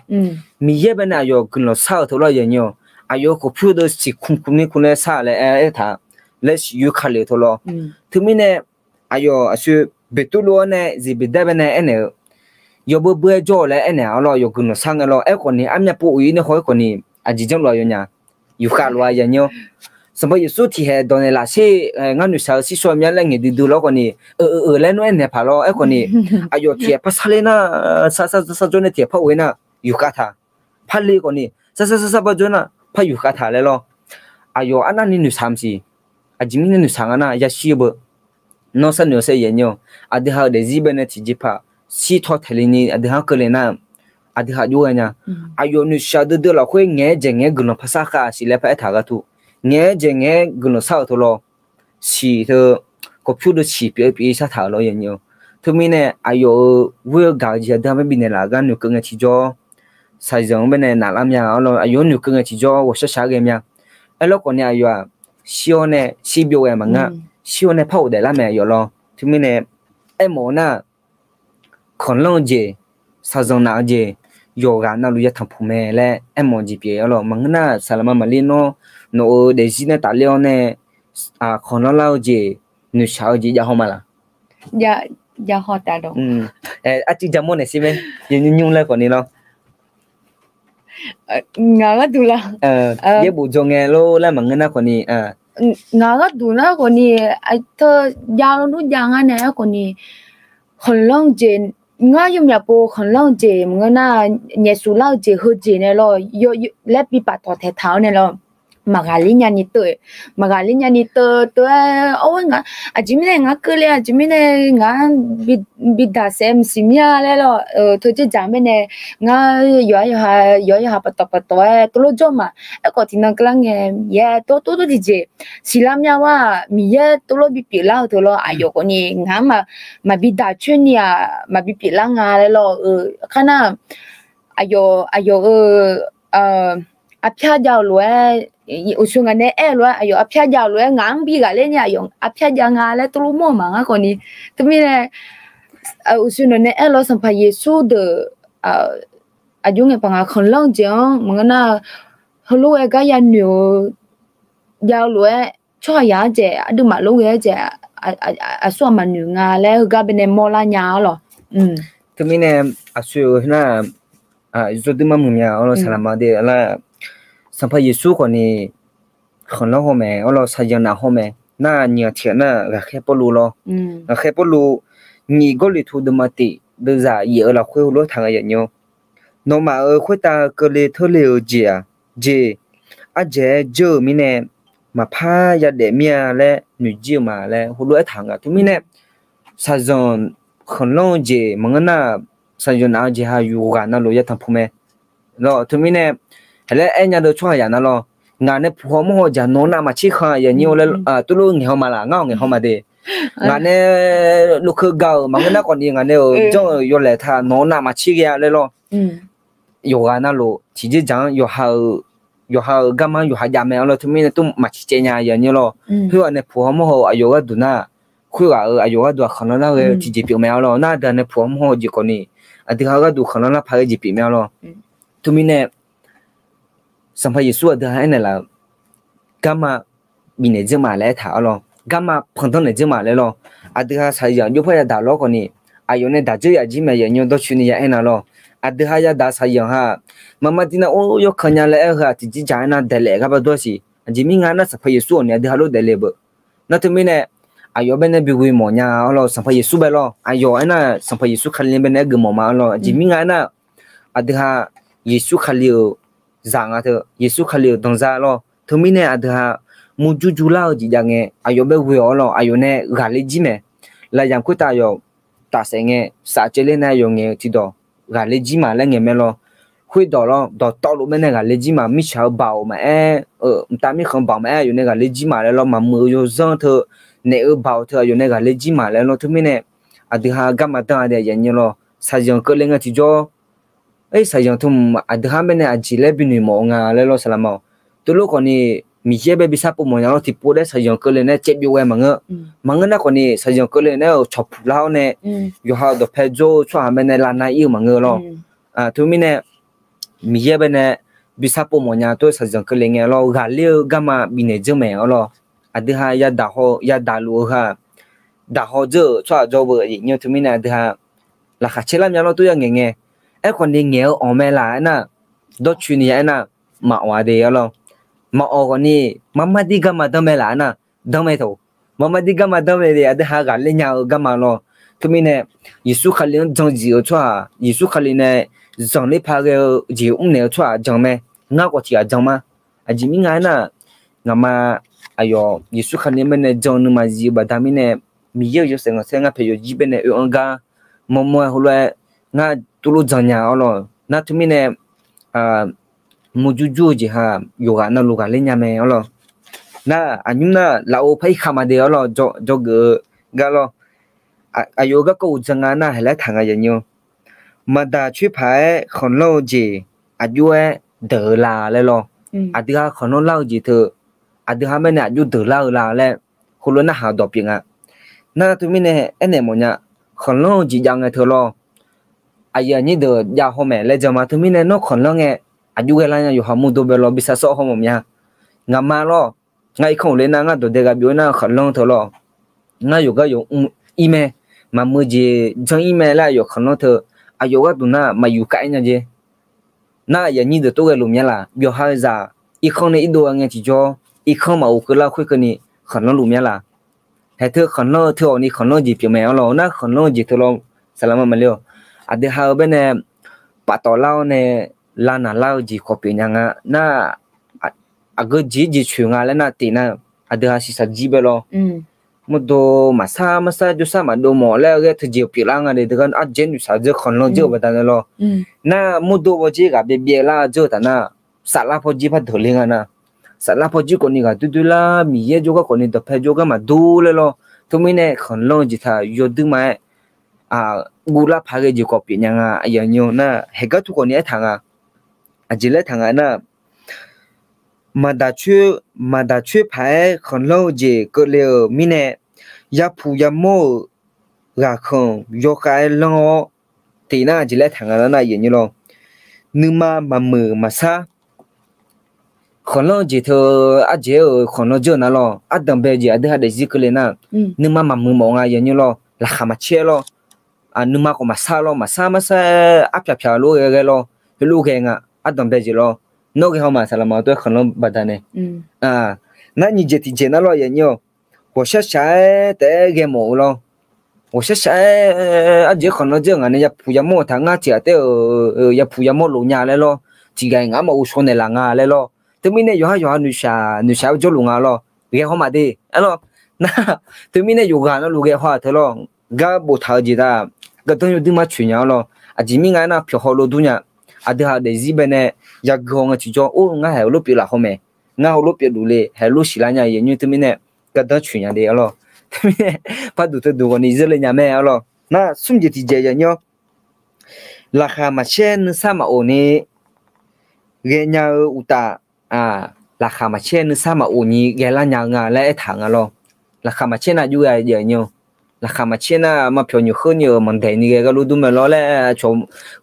Miqyaer baenae aqyawf guiqlanq shar-euq teu lawr, aqyuif aqnyir-awq. Aqyawf-euq khawqpyur deuq siqkmq kmq ni kmq laer shar laer aer-aer taq laer siqyoer ka le-eu teu lawr. Teumirnae aqyawf aqsur Beqtuvluv-anr nae Zeqbeqdaer baenae aernaeq-eu, yawbeu beu-aer jawr-awq laer aernaeq-a. Arlawr, aqyawf guiqlanq shar ngae lawr. Aerkhawf ni, armyav pov uiq-ir nae haw-aer khawf ni, aqjeq janrluf-a yawnyaf, yufkhav luf-a, aqyuif aqnyir-awr. Sanqpaq Yeqsur tiqkhaeq dawq naeqlaf sher, ngar noeqshaq-eu shirshaw mya laer ngaeq duidui lawr khawf ni, eu eu eu laer nawr aernaeq paq lawr. Aerkhawf ni, aqyawf tiqkhaeq par sarler nar, sar sar sar jawr nae tiqkhaeq par of-ir nar, yufkhav taq. Par le khawf ni, sar sar sar sar par jawr nar par yufkhav taq laer lawr. Aqyawf arnavni noeqshaq maqsiq. Aqjeq mirnae noeqshaq nga nar, yashir-eu beu. Nawr sharnoeq-awr saer, aqyuif aqnyir-awq. Aqdui ha-euq daefzir baenae tiqjeqpaq shir taw taeq le ni aqdui ha-anr keuvle nar, aqdui ha jov-aer nya. Aqyawf noeqshaq duidui lafkhoer ngaeq-aer dzaeq ngaeq-aer guiqlanq par shar khav siq laer par aertaq gharduq, ngaeq-aer dzaeq ngaeq-aer guiqlanq shar-euq teu lawr. Siq teu, khawqpyur deuq siq pyeuf-eu pyeuf-ir shar taq lawr, aqyuif aqnyir-awq. Teumirnae aqyawf-euq ghoer-eu gaq-eu jeq aqdui ha-anr bifnaeq laf gar noeqkeuv ngae tiqjawr, shaqzanq-anr baenae naqlar mya. Arlawr, aqyawf-anr noeqkeuv ngae tiqjawr ghawqshaq shaq ghae mya. Aerlawr khawf ni aqyawf-aq, shir-awr nae shir byov ghae maqngeur. Shir-awr nae par ghofdaef lar mae aqyawf lawr. Teumirnae aermawf-eu nar, khanqlanr-eu jeq, shaqzanq naq-eu jeq, yawqghaq navluf yatanq puq mae laer aermawf-eu jeq pyeuf. Arlawr, maqngeur nar saqlaqma maqlir nawr, nawq-euq daefzir nae tafler-awr nae, khanqlanr lar-eu jeq, noeqshaq-eu jeq jav haw ma laq? Jav haw taf dawq. Arcuiv jamawr naeq shir mae. Yawnymr nymr laer khawf ni lawr. Ngaq gharduq la, yaerbof dzaw ngae lor laer maqngeur nar khawf ni, ngaq gharduq nar khawf ni, teu jav lawr dur jav ngar nae aer khawf ni, khanqlanr jeq Ngar yawmyaq pov khanqlanr-eu jeq maqngeur nar, nyaefsuf lar-eu jeq heujeq nae lawr, laer bi paftawf taeqtaq-awr nae lawr, maqghaqler nyani teu, maqghaqler nyani teu teu-aer, awr-aer ngaq, aqjeq mirnae ngar keuvle, aqjeq mirnae ngaq bi daq saef maqsiq mir-a laer lawr, teu dzerdzaq mirnae ngar yawqha yawqha yawqha paftawf paftawf-aer tov lor jawr ma. Aerkhawf tiqnan keuvlar ngae, Miqyaer tov tov tiqjeq siqlar mya war-aq, Miqyaer tov lor bipyeuf lar-eu teu lawr, aqyawf khawfni ngaq-anr maqbi daq coer ni-aq, maqbi pyeuflar nga laer lawr-eu khar nar, aqyawf, aqyawf-euq arpyar jav-eu lof-aer, uqshoe ngaq nae aer-eu lof-aer, aqyawf arpyar jav-eu lof-aer ngaq-anr bi ghaqler ni aqyawf arpyar jav nga laer tov lor mawr-eu ma ngar khawfni. Teumirnae uqshoe nawq nae aer lawr Sanqpaq Yeqsur deuq aqjox ngae paq ngaq khanqlanr-eu jeq-anr maqngeur nar, heulof-aer gar yanoeq-eu jav-eu lof-aer tsawrhaqzaq-anr jeq aqduimaf lof ghae-aer jeq aqsur aqmaq noeq nga laer heugar baenae mawrlar nya-awr lawr. Teumirnae aqsur-eu nar, yawzawr duir mar muiq nya-awr lawr saqlaq ma de lar. Sanqpaq Yeqsur khawfni khanqlanr haw mae-awr lawr, shaqzanq naf haw mae. Nar nyiq ghaq tiq ghaq nar ghaqkhaer Pawrluv lawr. Ghaqkhaer Pawrluv nyiq Gawrliqtu deuvma tiq deuvzaq yaef-eu lafkhoer heulof-aer taq nga yaf nymr, nawmaf-euq khoertav keuvle teurle-eu jeq-aq, jeq ardzaeq-aer dzeur-euq mirnae maqpar yadaef mir-a laer noeqjir-eu ma laer heulof-aer taq nga. Teumirnae shaqzanq khanqlanr-eu jeq maqngeur nar, shaqzanq naf-eu jeq ha yawqghaq navluf yatanq puq mae. Lawr teumirnae, haeq laer aer nya deuq tsawrhaqzaq nar lawr, ngaq nae puq haw mawr haw jeq nawq-anr navmaqtser khanq yaf nyir-awr laer tuvlof ngaeq haw ma laq, ngar-awq ngaeq haw ma de. Ngaq nae lofkeuv gaq-euq maqngeur nar khawfni ngaq nae-euq janr-euq yawlaeq taq nawq-anr navmaqtser ghae-a laer lawr. Yawqghaq navluf tiqjeq dzaq-anr yawqha-euq garma-anr yawqha jav mae-awr lawr, teumirnae tov maqciq caev nya yaf nyir lawr. Khoerghaq nae puq haw mawr haw-eu aqyawf gharduq nar, khoerghaq-euq aqyawf gharduq-aq khanqlanr lar ghae-eu tiqjeq pyeuf mae-awr lawr. Nar aqdui-aq nae puq haw mawr haw-eu jeq khawfni, aqdui ha gharduq khanqlanr lar paq ghae jeq pyeuf mae-awr lawr. Teumirnae Sanqpaq Yeqsur aqdui ha aernaeq laf-euq, garma bifnaeq dzeur ma laer aertaq-awr lawr, garma panqdanr naeq dzeur ma laer lawr. Aqdui ha shaqzanq jov par yadaq lawr khawfni, aqyawf nae daq dzeur yaf jir mae yaf nyir dawrcoeni ya aernar lawr. Aqdui ha yadaq shaqzanq ha, marmar dir nar or yawkanr nya laer aer-eu heu-aq tiqjeq dzaq aernar daeqlaef gar ba dawr siq. Aqjeq mir nga aernar Sanqpaq Yeqsur awq ni aqdui ha lof daefle-eu beuf. Nar teumirnae aqyawf baenae bi ghoe mawf nya-awr lawr, Sanqpaq Yeqsur bae lawr, aqyawf aernar Sanqpaq Yeqsur Kali baenae aer geuf mawf ma-awr lawr. Aqjeq mir nga aernar, aqdui ha Yeqsur Kali-euq zaq nga teu, Yeqsur Kali-euq danzar lawr. Teumirnae aqdui ha murjur jur lar-eu jeq jav ngae aqyawf bae ghoe-awr lawr, aqyawf nae ghaqler jir mae. Lafyamq khoertav aqyawf tafsaef ngae safcaevler nae aqyawf ngaeq-eu tiqdawq ghaqler jir ma laer ngaeq mae lawr. Khoerdawq lawr, dawqtawvluf baenae ghaqler jir ma, mirtsaq-eu baoq maqaer, mqtav mirkhanq baoq maqaer aqyawf nae ghaqler jir ma laer lawr, maqmuiq-eu yawzanr teu, naef-eu baoq teu aqyawf nae ghaqler jir ma laer lawr. Teumirnae aqdui ha garma danr-a de yaf nyir lawr, shaqzanq keuvle ngae tiqjawr, shaqzanq teu aqdui ha baenae aqjeq laer binoeq mawf-eu nga laer lawr saqlaq ma-awq. Teulof khawfni Miqyaer bae bi sharpov mawf nya lawr, tiqpov daer shaqzanq keuvle nae caevbyov ghae maqngeur. Maqngeur nar khawfni shaqzanq keuvle nae-euq cawqpuq lar-awr nae yawqha-euq dawqpae jawr-eu tsawrhaq baenae lavnav ir-eu maqngeur lawr. Teumirnae Miqyaer baenae bi sharpov mawf nya tov shaqzanq keuvle ngae lawr, ghaqler-eu garma bifnaeq dzeur mae-awr lawr. Aqdui ha yadaq haw yadaq luf-eu heu-aq, daq haw dzeur-euq tsawrhaq jawr-eu aqjeq nyir teumirnae aqdui ha laqkhaq caer lar mya lawr tov ya ngaeq ngae. Aerkhawfni ngaeq-eu awq mae laf aernar, dawrcoeni ya aernar, maqawq-a de-awr lawr. Maqawq khawfni marmar dir garma danr mae laf aernar, danr mae taq. Marmar dir garma danr mae de, aqdui ha ghaqler nya-eu garma lawr. Teumirnae Yeqsur Kali-anr jan zif-eu tsawrhaq, Yeqsur Kali nae zanqler paq ghae-eu jeq mrnaeq-eu tsawrhaq jan mae. Ngar khawf tiq ghaq jan ma. Aqjeq mir nga aernar, ngaqma aqyawf Yeqsur Kali baenae jan nuima zif-eu baqda mirnae, Miqyaer-euq yawshaef khanqsaer ngar paeq yawqjir baenae oe-anr gar mawrmawr-aer heulof-aer ngar tuvlof jan nya-awr lawr. Nar teumirnae murjur jur-eu jeq ha yawqghaq navluf ghaqler nya mae-awr lawr. Nar aqnymr nar lafov par irkaq ma de-awr lawr, dzawgeuf-eu gar lawr. Aqyawf-euq garkawv uqdzan nga nar haeq laer taq nga yaf nyir-awr, maqdaq coer paq-aer khanqlanr-eu jeq aqjox-aer deuq-eu la laer lawr. Aqdui ha khanqlanr lar-eu jeq teu aqdui ha baenae aqjox deuq lar-eu la laer heulof narhaq-eu dawq pyeuf nga. Nar teumirnae aernaeq mawfnya, khanqlanr-eu jeq jav ngae teu lawr, aqyuif aqnyir deuq jav haw maeq laer jan ma. Teumirnae nawr khanqlanr ngae aqjox ghae lar nya yawqha murdo bae lawr bi sar sawr haw mawf mya. Ngaqma lawr, ngar irkanr ghofler nar ngar dawqdae ghaq byov-aer nar khanqlanr teu lawr, ngar yawqgar yawq mr ir mae, maqmuiq jeq janr ir mae laer aqyawf khanqlanr teu, aqyawf gharduq nar maqyuf kav-aer nya jeq. Nar aqyuif aqnyir deuq tov ghae luf mya laq, byawqha-eu zaq irkanr nae irdov-a ngae tiqjawr, irkanr maqghov keuvlar khoerkeuvni khanqlanr luf mya laq. Haeq teu khanqlanr-eu teu awqni khanqlanr-eu jeq pyeuf mae-awr lawr. Nar khanqlanr-eu jeq teu lawr, saqlaq ma maqle-awq. Aqdui ha-eu baenae paftawf lar-awr nae lavnaq lar-eu jeq khawf pyeuf nya nga nar, aqgeu jeq jeq coeq nga laer nar tiq nar, aqdui ha siqsaq jir bae lawr. Mawrdo maqsar marsar jawrsar maqdov mawf laer ghae teujeq pyeuflar nga le. Teugar ardzaer noeqshaq dzeur khanqlanr dzeur-euq baqdanae lawr. Nar mawrdo bawjer ghaq byaev byaev lar dzeur-eu taf nar, saflar pawjir par deuq le nga nar, saflar pawjir khawfni ghaq doer doer lar, Miqyaer jawrgar khawfni dawqpae jawrgar maqdur laer lawr. Teumirnae khanqlanr-eu jeq taq yawduir ma-aer, guvlar paq ghae jeq khawf pyeuf nya nga. Aqyuif aqnyir nar, haeqgar tu khawfni aertaq nga. Aqjeq laer taq nga nar, maqdaq coer, maqdaq coer paq-aer khanqlanr-eu jeq keuvle-euq mirnae, yapuq yamawr-euq ghaqkhanq yawkhav-aer lanr-awr, tiq nar aqjeq laer taq nga nar, aqyuif aqnyir lawr, nuima maqmuiq maqsar khanqlanr-eu jeq teu, ardzaer-euq khanqlanr dzeur-eu nar lawr, ardanq bae jeq aqdui ha daefzir keuvle nar, nuima maqmuiq mawf nga, aqyuif aqnyir lawr, laqkhaq maqcaer lawr. Nuima khawf maqsar lawr, maqsar marsar-aer arpyaq pyaq lof ghae ghae lawr, heulof ghae nga, ardanq bae jeq lawr. Nawr ghae haw ma saqlaq ma tawr-aer khanqlanr baqdanae. Nar nyiq jeq tiq jeq nar lawr, aqyuif aqnyir-awr, ghawqshar shaq-aer taef-aer ghae mawf-eu lawr. Ghawqshar shaq-aer ardzaer khanqlanr dzeur-eu ngaq nae yapuq yamawr-eu taq ngar tiq ghaq taef-eu yapuq yamawr lof nya laer lawr. Tiq ghaq-iq ngaq-anr maqghovshaw naeqlaf nga laer lawr. Teumirnae yawqhar yawqha noeqshaq noeqshaq-aer jawrluf nga lawr. Ghae haw ma de aer lawr. Nar teumirnae yawqghaq navluf ghae haw-aq teu lawr. Gar boftaq-eu jeq taq, gardanr yawduir mar coeq nya-awr lawr. Aqjeq mir nga aernar pyawq hawlof dur nya. Aqdui ha daefzir baenae yagui haw nga tiqjawr, or ngar haeq heulof pyeuflaf haw mae. Ngar heulof pyeufluf le, haeq lof siqlar nya, aqyuif aqnyir teumirnae gardanr coeq nya de-awr lawr. Teumirnae par duq teu duq ghawqni zeur le nya mae-awr lawr. Nar smr jeq tiq jeq, aqyuif aqnyir-awr, laqkhaq maqcaer nuisar maqof ni ghaenya-eu uqtaf, laqkhaq maqcaer nuisar maqof ni ghaelar nya-eu nga laer aertaq nga lawr. Laqkhaq maqcaer nar aqjox ghae jeq aqnyir, laqkhaq maqcaer nar maqpyawq nyoeq khoer ni-euq manqdaeq ni ghae gharlof dur mae lawr laer,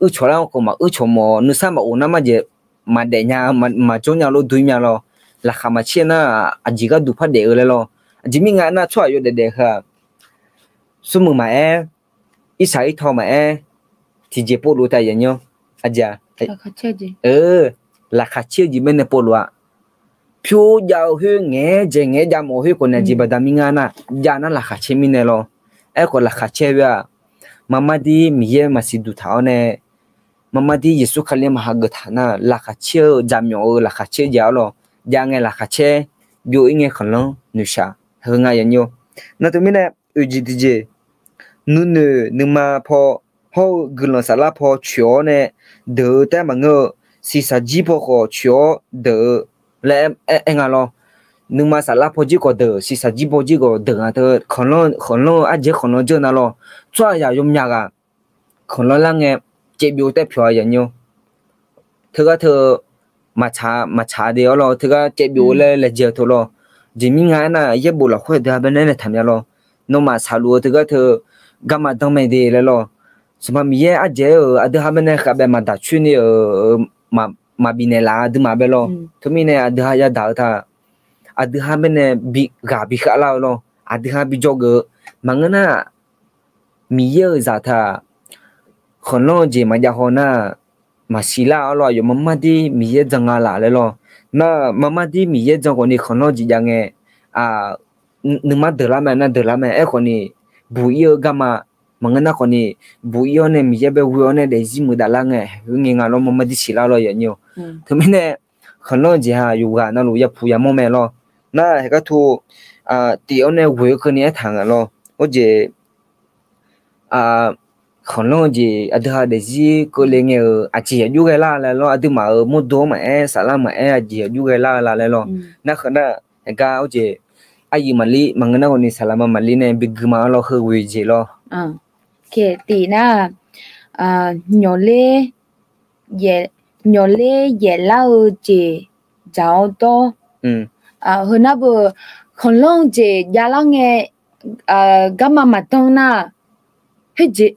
uir cawq lar-anr khawf maq uir cawq mawf, nuisar maqof nar marjaeq maqdaef nya, maqjawr nya lof dur-ir mya lawr. Laqkhaq maqcaer nar aqjeq gharduq par daef-eu laer lawr. Aqjeq mir nga aernar tsawrhaq yawdaef daef heu-aq, smrmuiq maqaer, irsaq irtaw maqaer, tiqjeq povluf taef, aqyuif aqnyir-awr, aqjeq-a, laqkhaq caer-eu jeq mirnae povluf-a. Pyur jav-eu khoer ngaeq-aer dzaeq ngaeq-aer jav mawf-eu khoer khawf nae jeq baqda mir nga nar, jav nar laqkhaq caer mirnae lawr. Aerkhawf laqkhaq caer khoer-aq, marmar dir Miqyaer maqsiq duq taq-awr nae, marmar dir Yeqsur Kali maqha geuf taq nar, laqkhaq caer-eu jaqmyawf-eu laqkhaq caer jav-awr lawr. Jav ngae laqkhaq caer, byov-ir ngae khanqlanr noeqshaq heu nga, aqyuif aqnyir-awr. Nar teumirnae oeq jeq tiqjeq, nuinoeq nuima paw hawr-eu guiqlanq saflar paw coeq-awr nae deuq-eu taef maqngeur-eu, siqsaq jir paw khawf coeq-awr deuq-eu laer aer nga lawr. Nuima saflar paw jir khawf deuq, siqsaq jir paw jir khawf deuq nga teu, khanqlanr-eu ardzaer khanqlanr dzeur nar lawr. Tsawrhaqzaq yawmyaq ghaq khanqlanr lar ngae caevbyov taef pyawq-a, aqyuif aqnyir-awr. Teugar teu maqtsaq, maqtsaq de-awr lawr, teugar caevbyov laer laejae-eu teu lawr. Jeq mir nga aernar, yaerbof lafkhoer aqdui ha baenae nae taqmya lawr. Nawmaf saqluf-eu teugar teu garma danr mae de laer lawr. Sanqpaq Miqyaer ardzaeq-euq aqdui ha baenae khavbae maqdaq coer ni-euq maqbif naeqlaf aqduimaf bae lawr. Teumirnae aqdui ha yadaq-eu taq, aqdui ha baenae bi ghaq bi khavlar-eu lawr. Aqdui ha bi dzawgeuf-eu maqngeur nar, Miqyaer-euq zaq taq khanqlanr-eu jeq maqjav haw nar, maqsiq lar-awr lawr, aqyawf marmar dir Miqyaer jan nga laf laer lawr. Nar marmar dir Miqyaer jan khawfni khanqlanr jeq jav ngae, nuima deuq lar mae nar deuq lar mae. Aerkhawfni buq-ir-eu garma maqngeur nar khawfni, buq-ir-awr nae Miqyaer bae ghoe-awr nae daefzir muiqdaf lar ngae, khoerngae nga lawr, marmar dir siq lar lawr, aqyuif aqnyir-awr. Teumirnae khanqlanr-eu jeq ha yawqghaq navluf yapuq yamawr mae lawr. Nar haeqgar tu tif-awr nae ghoe-eu keuvni aertaq nga lawr. Or jeq khanqlanr-eu jeq aqdui ha daefzir keuvle ngae-euq aqjeq aqjox ghae lar laer lawr, aqduimaf-euq mawrdo-anr maqaer, saflar maqaer, aqjeq aqjox ghae lar la laer lawr. Nar heu nar haeqgar or jeq aqyuif maqlir maqngeur nar khawfni saqlaq ma maqlir nae bi gui ma-awr lawr, heu ghoe jeq lawr. Tif nar, nyawqler yaeflar-eu jeq dzaq-awr dawr. Heu nar beu khanqlanr-eu jeq javlar ngae, garma maqdan nar, khoerjeq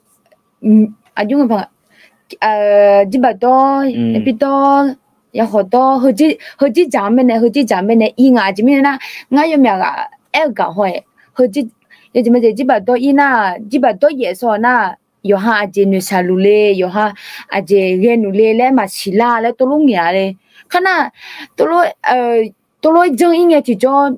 jirbaq dawr, yabi dawr, yakhawf dawr, heujir dzaq-anr baenae, heujir dzaq-anr baenae ir nga. Aqjeq mirnae nar, ngar yawmyaq ghaq aer-eu gaq haw-aer, heujir, yawjeq majeq jirbaq dawr ir nar, jirbaq dawr yaef sawq nar, yawqha aqjeq noeqshaq luf le, yawqha aqjeq ghae luf le laer maqsiq lar laer tov lof ngaeq-a le. Kar nar, tov lof janr ir ngae tiqjawr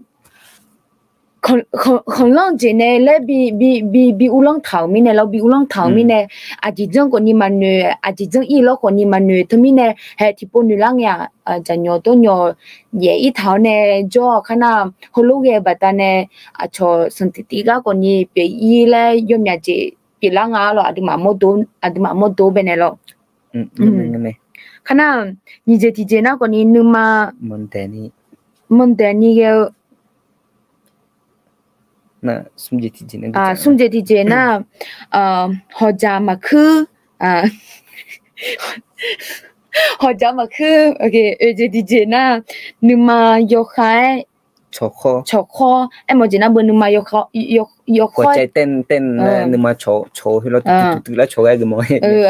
Khanqlanr jeq nae laer bi, bi, bi, bi uvlanr taq-euq mirnae lawr, bi uvlanr taq-euq mirnae, aqjeq janr khawfni maqnoeq, aqjeq janr ir lawr khawfni maqnoeq, teumirnae hae tiqpov noeqlar ngae-aq, jaqnyawq dawrnyawq yaef ir taq-awr nae jawr-awq kar nar, heulof ghae-eu baqdanae aqcawq sanqtiq tiq gar khawfni pyeuf ir laer yawmyaq jeq pyeuflar nga-ar lawr, aqduimaf mawrdo, aqduimaf mawrdo baenae lawr. Kar nar, nyiq jeq tiq jeq nar khawfni nuima manqdaeq ni ghae-eu smr jeq tiq jeq nar, hawqdzaq maqkuir, hawqdzaq maqkuir, oeq jeq tiq jeq nar, nuima yawkhav-aer cawqkhawr, aermawf jeq nar beu nuima yawkhav, yawkhav,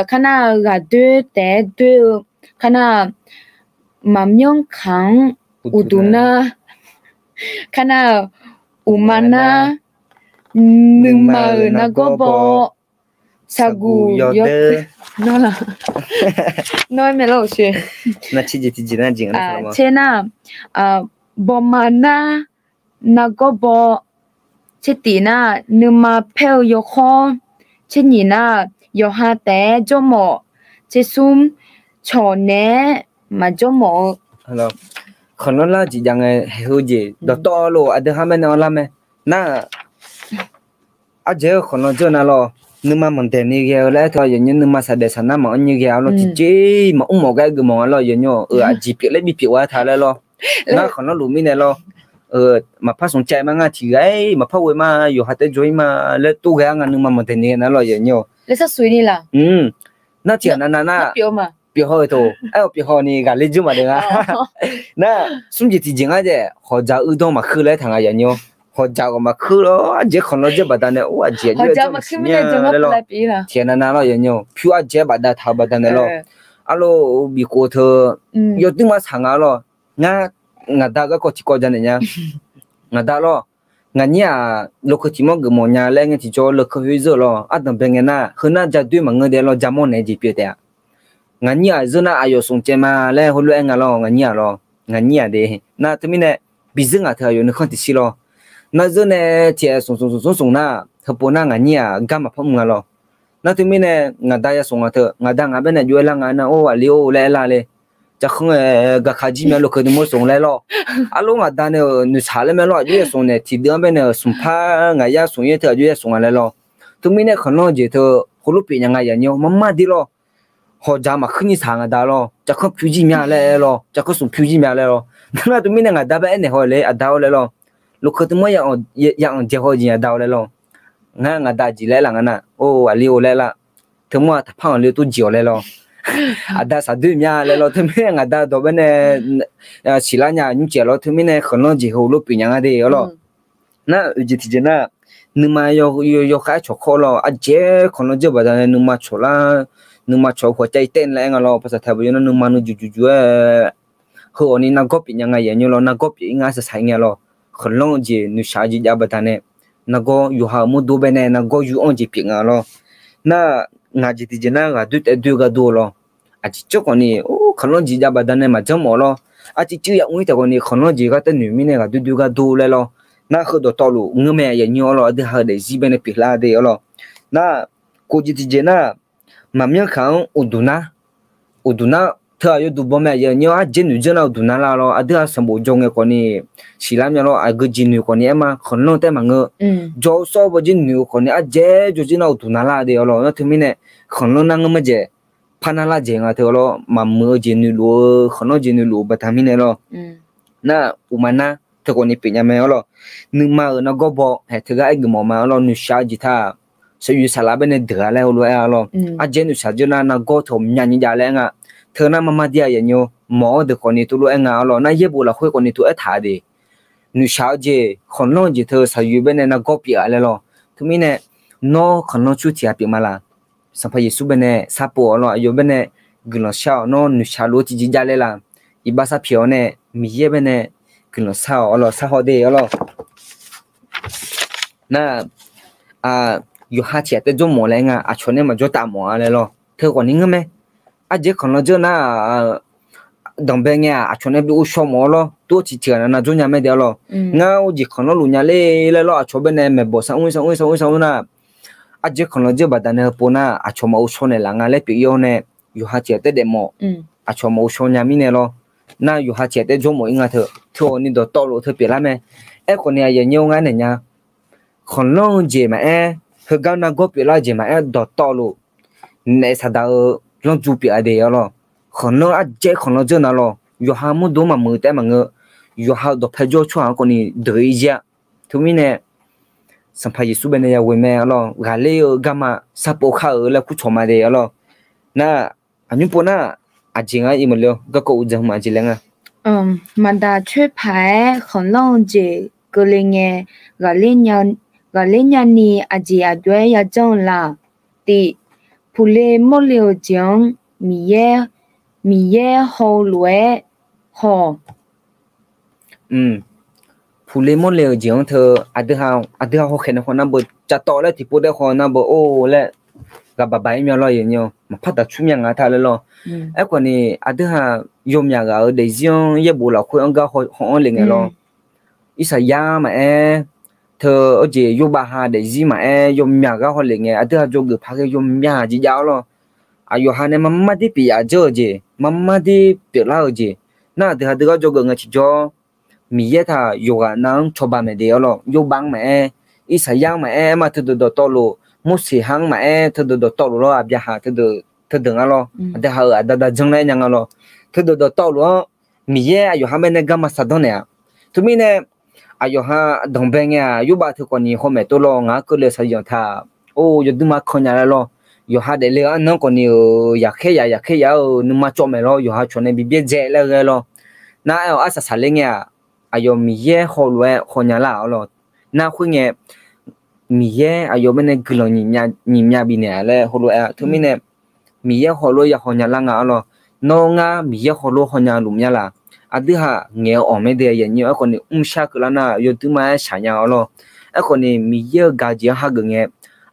kar nar ghaqdoer taef-aer doer-eu, kar nar maqmyanr kaq-anr uqduq nar, kar nar uqma nar, nuima-euq nargawr baw, saqguq yawdeur, nawr-aer mae lawr-euq sher. Tser nar, bawma nar, nargawr baw, tser tiq nar, nuima paer-eu yawkhawr, tser nyiq nar, yawqha taef-aer jawrmawf, tser smr, cawq naeq-aer maqjawr mawf-eu. Khanqlanr lar jeq jav ngae haeq heu jeq dawqtawvluf aqdui ha baenae anrlar mae. Nar, ardzaeq-eu khanqlanr dzeur nar lawr, nuima manqdaeq ni ghae-eu laer aertaq yawqnymr nuima saqdaef saqnar maqanr nyi ghae-a lawr, tiqjeq maqmr mawf gar geufmawf nga lawr yawqnymr-awq. Euq aqjeq pyeuf laer bipyeuf-a taq laer lawr. Nar khanqlanr luf mirnae lawr, maqpar smq caev ma nga tiq ghaq-aer maqpar ghoe ma, yawqha taef jawr-ir ma laer tov ghae-a nga nuima manqdaeq ni ghae nar lawr yawqnymr-awq. Nar tiq ghaq navnav nar pyeuf haw-eu toq aer-awq, pyeuf haw ni ghaqler jir maqdaef nga. Nar smr jeq tiq jeq ngar jaeq hawqdzaq uiqdanr maqkuir laer taq nga yawqnymr-awq. Hawqdzaq ghawq maqkuir lawr, ardzaeq-eu khanqlanr dzeur baqdanae or aqjeq aqjox-aer janr maqsiq nya laer lawr. Tiq ghaq navnav lawr yawqnymr-awq, pyur ardzaeq-aer bafdav taq-eu baqdanae lawr. Arlawr, bifkhof teu yawduir ma tsaq nga lawr. Ngar, ngaqda garkawv tiqkawv janaeq nya. Ngaqda lawr, ngaqnyir-aq, lokeu tiq mawr geufmawf nya laer ngae tiqjawr lokeu khoer zeur lawr. Ardanq bae ngae nar, heu nar ja doer maqngeur de lawr, ja mawr naeq-aer jeq pyeuf taef-a. Ngaqnyir-aq zeur nar aqyawf smq caev ma laer heulof-aer nga lawr, ngaqnyir-aq lawr, ngaqnyir-aq de. Nar teumirnae, bizeur ngaq teu aqyawf nuikhanr tiqshir lawr. Nar zeur nae tiq-aer smq smq smq smq nar, heupov nar ngaqnyir-aq gar maqpar mr nga lawr. Nar teumirnae, ngaqda ya smq ngaq teu, ngaqda ngaq baenae jov-aer lar nga nar, or aqli-or laer aerlar le. Jaqkhanr-aer gaqkaq jir mya lokeu nuimawr smq laer lawr. Arlawr ngaqda nae-euq noeqshaq laer mae lawr, aqjox ya smq nae tiqdeuv-anr baenae-euq smq par ngaq yar smq yaer teu aqjox ya smq nga laer lawr. Teumirnae khanqlanr jeq teu heulof pyeuf nya nga yawqnymr-awq, marmar de lawr. Hawqdzaq maqkuir nyi saq ngaqda lawr, jaqkhanr pyur jir mya laer lawr, jaqkhanr smq pyur jir mya laer lawr. Nar teumirnae ngaqda bae aernaeq haw le, aqda-awr laer lawr. Lokeu teu mawr ya anq jae haw-eu jeq aqda-awr laer lawr. Ngar ngaqda jeq laer aerlar nga nar, or aqli-or laer aerlar. Teumawr-aq taqpar-anr le tov jeq-awq laer lawr. Aqda saqdoer mya laer lawr, teumirnae ngaqda dawq baenae siqlar nya nymr caev lawr, teumirnae khanqlanr jeq heulof pyeuf nya nga de-awr lawr. Nar oeq jeq tiq jeq nar, nuima yawkhav-aer cawqkhawr lawr, ardzaeq-aer khanqlanr dzeur baqdanae nuima cawq lar, nuima cawq-eu khawf cav-ir taev laer aer nga lawr, paqsaq taq baq yawnar nuima nuijuq juq juq-aer, heu-awq ni nargawr pyeuf nya nga yawqnymr lawr, nargawr pyeuf-ir nga saqsaq-ir nga lawr. Khanqlanr-eu jeq noeqshaq-eu jeq jav baqdanae, nargawr yawqha-euq mawrdo baenae nargawr yur-anr jeq pyeuf nga lawr. Nar, ngaq jeq tiq jeq nar ghaqdoer taef doer gharduq lawr. Aqjeq cawv khawfni, or, khanqlanr jeq jav baqdanae maqjanr mawf lawr. Arcuiv cuiv ya mr-ir taef khawfni khanqlanr jeq ghartaer noeq mirnae ghaqdoer doer gharduq laer lawr. Nar heu dawqtawvluf ngeur mae yawqnymr-awr lawr, aqdui ha-eu daefzir baenae pyeuflar de-awr lawr. Nar, kof jeq tiq jeq nar, maqmyanr kaq-anr uqduq nar, uqduq nar, teu-aq yawduq baw mae yawqnymr-awr, ardzaeq noeq dzeur nar uqduq nar lar lawr, aqdui ha sanqbof jawr ngae khawfni siqlar mya lawr, aqgeu jeq noeq khawfni aer ma, khanqlanr taef maqngeur. Jawr-eu sawr-eu bawjir noeq-eu khawfni ardzaeq jawr jir nar uqduq nar lar de-awr lawr. Nar teumirnae khanqlanr nar ngeur ma jaeq, par nar lar jaeq nga teu-awr lawr, maqmuiq-eu jeq noeqluf-eu khanqlanr jeq noeqluf-eu baqda mirnae lawr. Nar uqma nar teu khawfni pyeuf nya mae-awr lawr. Nuima-euq nargawr baw haeq teugar aer geufmawf ma-awr lawr, noeqshaq-eu jeq taq, saqyoeq saqlaq baenae deuq-a laer heulof aer-awr lawr. Ardzaeq noeqshaq dzeur nar nargawr teu ghawqmya nyiq jav laer aer nga. Teu nar marmar dir-a yawqnymr, mawq-awr deuq khawfni tov lof-aer nga-awr lawr, nar yaerbof lafkhoer khawfni tov aer taq de. Noeqshaq-eu jeq, khanqlanr-eu jeq teu saqyoeq baenae nargawr pyeuf-a laer lawr. Teumirnae, nawr khanqlanr cur tiq ghaq pyeuf ma laq. Sanqpaq Yeqsur baenae sharpov-awr lawr, aqyawf baenae guiqlanq shar-awq, nawr noeqshaq lof-aer tiqjeq jav laer laq. Iqbax sharpyaeq-awr nae Miqyaer baenae guiqlanq shar-awq-awr lawr, shar haw de-awr lawr. Nar, yawqha tiq ghaq taef jawr mawf laer nga, aqcawq nae maqjawr taf mawf-a laer lawr. Teu khawfni ngeur mae. Ardzaeq khanqlanr dzeur nar, danqbae ngae-aq, aqcawq nae bi ghovshaw mawf-awr lawr, dur-awr ciqcif ghaq navnav jawr nya mae de-awr lawr. Ngar ghoer jeq khanqlanr luf nya ler laer lawr, aqcawq bae nae maeqbawq sar mr-ir sar mr-ir sar mr-ir sar mr nar, arjir khanqlanr dzeur baqda nae heupov nar, aqcawq maqghov shaw naeqlaf nga laer pyeuf-ir-awr nae, yawqha tiq ghaq taef daef mawf. Aqcawq maqghov shaw nya mirnae lawr. Nar yawqha tiq ghaq taef jawr mawf-ir nga teu, teughawqni dawqtawvluf teu pyeuflar mae. Aerkhawf ni aqyuif aqnyir-awr ngar naeq nya, khanqlanr-eu jeq maqaer, heugar nargawr pyeuflar-eu jeq maqaer, dawqtawvluf naef saqdaq-eu lanrdu pyeuf-a de-awr lawr. Khanqlanr arjaer khanqlanr dzeur na lawr, yawqha mawrdo-anr maqmuiq taef-aer maqngeur, yawqha-euq dawqpae jawr-eu tsawrhaq-anr khawf ni deuq-ir jir-a. Teumirnae, Sanqpaq Yeqsur bae nae ya ghoe mae-awr lawr, ghaqler-eu garma sarpov kar-eu laer kurcawq ma de-awr lawr. Nar, aqnymr pov nar, aqjeq nga ir maqle-awr garkawv uqdzan hmq aqjeq laer nga. Maqdaq coer paq-aer khanqlanr-eu jeq keuvle ngae, ghaqler nyani aqjeq aqjox-aer yajanr-eu la? Tif, puqle mawrle-euq jeq-anr Miqyaer, Miqyaer haw-eu lof-aer haw. Puqle mawrle-euq jeq-anr teu, aqdui ha hawkhaeq nae khawf nar beu, cavtawv laer tiqpov daer khawf nar beu or laer, ghaq baq baq-ir mya lawr, maqpar daq cur mya nga ta laer lawr. Aerkhawf ni, aqdui ha yawmyaq ghaq-euq daefzir-anr yaerbof lafkhoer-anr gar haw-anr le ngae lawr. Irsaqyar maqaer, teu, arjeq yawbav ha daefzir maqaer, yawmyaq gar haw le ngae, aqdui ha dzawgeuf paq ghae yawmyaq jeq jav-awr lawr. Aqyawf ha nae marmar dir pyeuf yaf dzeur-eu jeq, marmar dir pyeuflar-eu jeq, nar aqdui ha deugar dzawgeuf ngae tiqjawr, Miqyaer taq yawqghaq nav-anr cawba maeq de-awr lawr. Yawbav-anr maqaer, Irsaqyar-anr maqaer, aerma teudeuq dawqtawvluf, Morseq ha-anr maqaer, teudeuq dawqtawvluf lawr, Aqbyaqhaq teudeuq nga lawr, aqdui ha-euq aqda da janr laer nya nga lawr. Teudeuq dawqtawvluf-anr Miqyaer aqyawf ha bae nae garma saqdanr naeq-a. Teumirnae, aqyawf ha danqbae ngae-aq, yawbav teu khawf ni hawmaeq tov lawr, ngaq-anr keuvle-eu saqyanq taq, or, yawduirma kan nya laer lawr. Yawqha daefle-eu arnan khawf ni-euq yaqkhaer yaf yaqkhaer yaf-eu nuima cawv maeq lawr, yawqha cawq nae bi byaerdzae laer ghae lawr. Nar aer-awq arsaq saqler ngae-aq, aqyawf Miqyaer hawlof-aer hawnya lar-awr lawr. Nar khoerngae, Miqyaer aqyawf bae nae guiqlanq nyiq mya bifnaeq-a laer heulof-aer-a. Teumirnae, Miqyaer hawlof-aer ya hawnya lar nga-awr lawr. Nawr ngar Miqyaer hawlof-aer hawnya luf mya laf? Aqdui ha ngaeq-eu awq mae de, aqyuif aqnyir-awr, aerkhawf ni mrshar keuvlar nar yawduirma-aer shaq nya-awr lawr. Aerkhawf ni Miqyaer-euq gaq-eu jeq-anr hageuf ngae,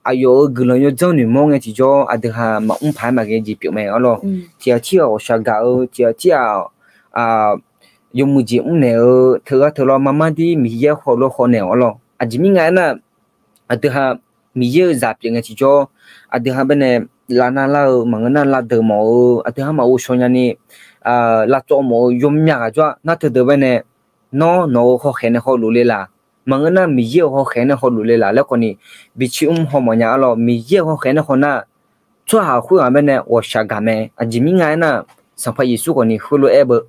aqyawf-euq guiqlanq yawdzanr noeqmawr ngae tiqjawr, aqdui ha maqmr paq-aer maqghae jeq pyeuf mae-awr lawr. Tiqghaq tirghaq ghawqshaq gaq-eu, tiqghaq tirghaq yawmuiq jeq mrnaeq-eu teughaq teu lawr, marmar dir Miqyaer hawlof-aer hawnaeq-awr lawr. Aqjeq mirnae nga aernar, aqdui ha Miqyaer-euq zaq pyeuf ngae tiqjawr, aqdui ha bae nae lavnar lar-eu maqngeur nar, lavdeuq mawf-eu aqdui ha maqghov shaw nyani, lavcawv mawf-eu yawmyaq ghaq jawr-a. Nar teudeuq bae nae, nawr nawq-euq hawkhaeq nae hawluf le laf? Maqngeur nar, Miqyaer-euq hawkhaeq nae hawluf le laf laer khawf ni, bi cir mr hawmawf nya-awr lawr. Miqyaer-euq hawkhaeq nae haw nar, tsawrhaq khoerghaq bae nae ghawqshaq gaq mae. Aqjeq mirnae nga aernar, Sanqpaq Yeqsur khawf ni heulof-aer beu,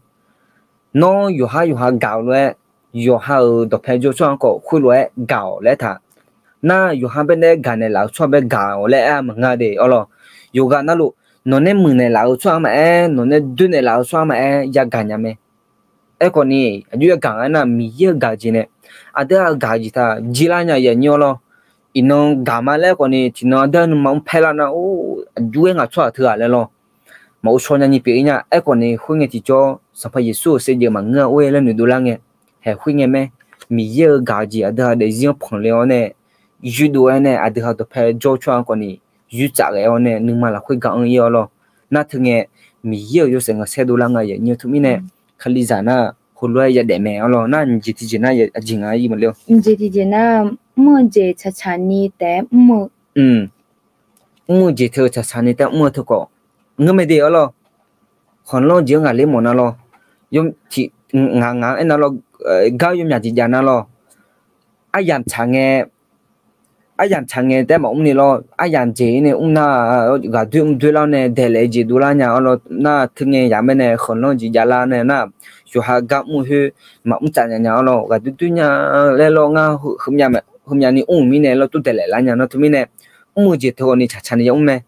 nawr yawqhar yawqha gaq-awq lof-aer, yawqha-euq dawqpae jawr-eu tsawrhaq-anr khawf khoerlof-aer gaq-awq laer taq. Nar yawqha bae nae gaqnaeq laf-euq tsawrhaq bae gaq-awq laer aer-a maqngeur de-awr lawr. Yawqghaq navluf, nawq nae muiqnaeq laf-euq tsawrhaq maqaer, nawq nae doenaeq laf-euq tsawrhaq maqaer, yagaq nya mae. Aerkhawf ni, aqjox yagaq nga aernar, Miqyaer-euq gaq-eu jeq nae, aqdui ha-euq gaq-eu jeq taq jir lar nya, aqyuif aqnyir-awr lawr. Iqnan gaq ma laer khawf ni, tiqnan aqdui ha nuima mr paer lar nar, or, aqjox-aer ngaq tsawrhaq teughaq laer lawr. Maqghov shaw nyani pyeuf-ir nya. Aerkhawf ni khoerngae tiqjawr, Sanqpaq Yeqsur-euq saevdzeuf maqngeur-a or-aer laer noeqdov lar ngae, haeq khoerngae mae. Miqyaer-euq gaq-eu jeq aqdui ha daefzir-anr panqle-awr nae, yuirdov-aer nae aqdui ha dawqpae jawr-eu tsawrhaq-anr khawf ni yuir tsaf ghae-awr nae nuima lafkhoer ga anr-ir-awr lawr. Nar teungae, Miqyaer-euq yawshaef ngaq saer dovlar nga, aqyuif aqnyir-eu. Teumirnae, Kalizaq nar heulof-aer yadaef mae-awr lawr. Nar nyiq jeq tiqjeq nar aqjeq ngaq-aer ir maqle-awr. Nyiq jeq tiqjeq nar, mr-eu jeq tsaqtsaq ni taef-aer mr-eu mr-eu jeq teu tsaqtsaq ni taef-aer mr-eu teu khawf, ngeur mae de-awr lawr. Khanqlanr-eu jeq-anr ghaqler mawf nar lawr. Ngaq ngaq-anr aernar lawr, gar yawmyaq jeq jav nar lawr. Aryamq tsaq ngae, aryamq tsaq ngae taef-aer maqmr ni lawr. Aryamq jeq-ir nae mr nar, ghaqdoer mr doerlar-awr nae daeqlaef jeq dovlar nya-awr lawr. Nar teungae yaq mae nae khanqlanr-eu jeq javlar nae nar, yawqha gar mr-eu khoer maqmr tsaf nya nya-awr lawr. Ghaqdoer doer nya laer lawr, ngar heumyani mr-euq mirnae lawr, tov daeqlaef lar nya nar teumirnae, mr-eu jeq teu khawf ni tsaqtsaq ni ya mr mae.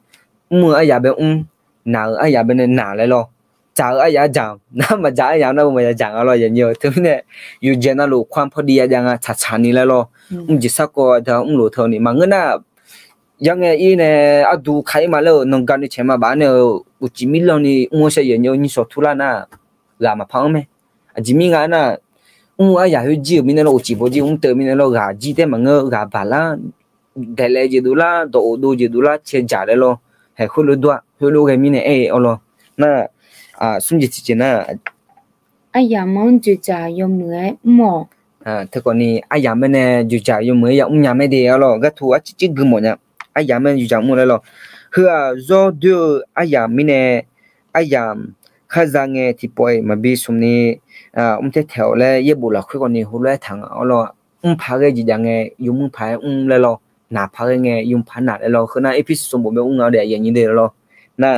Mr-eu aryaq bae mr, naq-euq aryaq bae nae naq laer lawr. Dzaq-eu aryaq dzaq-anr nar, maqdzaq aryaq nar maqya dzaq nga lawr, aqyuif aqnyir-eu. Teumirnae, yawqjeq navluf khoer-anr pawr diya jav nga, tsaqtsaq ni laer lawr. Mr jeq sarkawv aqdui-anr mrlof teu ni maqngeur nar, yar ngae ir nae ardu ka-ir ma laer-euq nanqga ni caeq ma baf nae-euq uqcif mirlanni mr-awr shar, aqyuif aqnyir-eu, nyiqshawq turlar nar, ghaq maqpar-anr mae. Aqjeq mirnae nga aernar, mr-eu aryaq khoer jir-euq mirnae lawr, uqcif bawjir mr teu mirnae lawr, ghaq jir taef maqngeur, ghaq baqlar, daeqlaef jeq dovlar, dawq of dov jeq dovlar, cae dzaq laer lawr. Haeq khoerlof dov-a, khoerlof ghae mirnae aer-awr lawr. Nar, smr jeq tiqjeq nar, aryamq-anr dzoeqdzaq yawmuiq-aer mr-awq. Teukhawf ni aryamq-aer nae dzoeqdzaq yawmuiq-aer yamr nya mae de arlawr. Gharduq arcir cir gui mawf nya. Aryamq-aer dzoeqdzaq mr laer lawr. Heu-aq zawr doer-eu aryamq mirnae, aryamq kharza ngae tiqpawf-iq maqbi smq ni mr taer taeq-awq laer yaerbof lafkhoer khawf ni heulof-aer taq nga arlawr. Mr paq ghae jeq jav ngae yawmuiq paq-aer mr laer lawr. Naq paq ghae ngae yawmuiq paq naq laer lawr. Heu nar apc sanqbof bae mr nga-awr de aqyuif aqnyir de lawr. Nar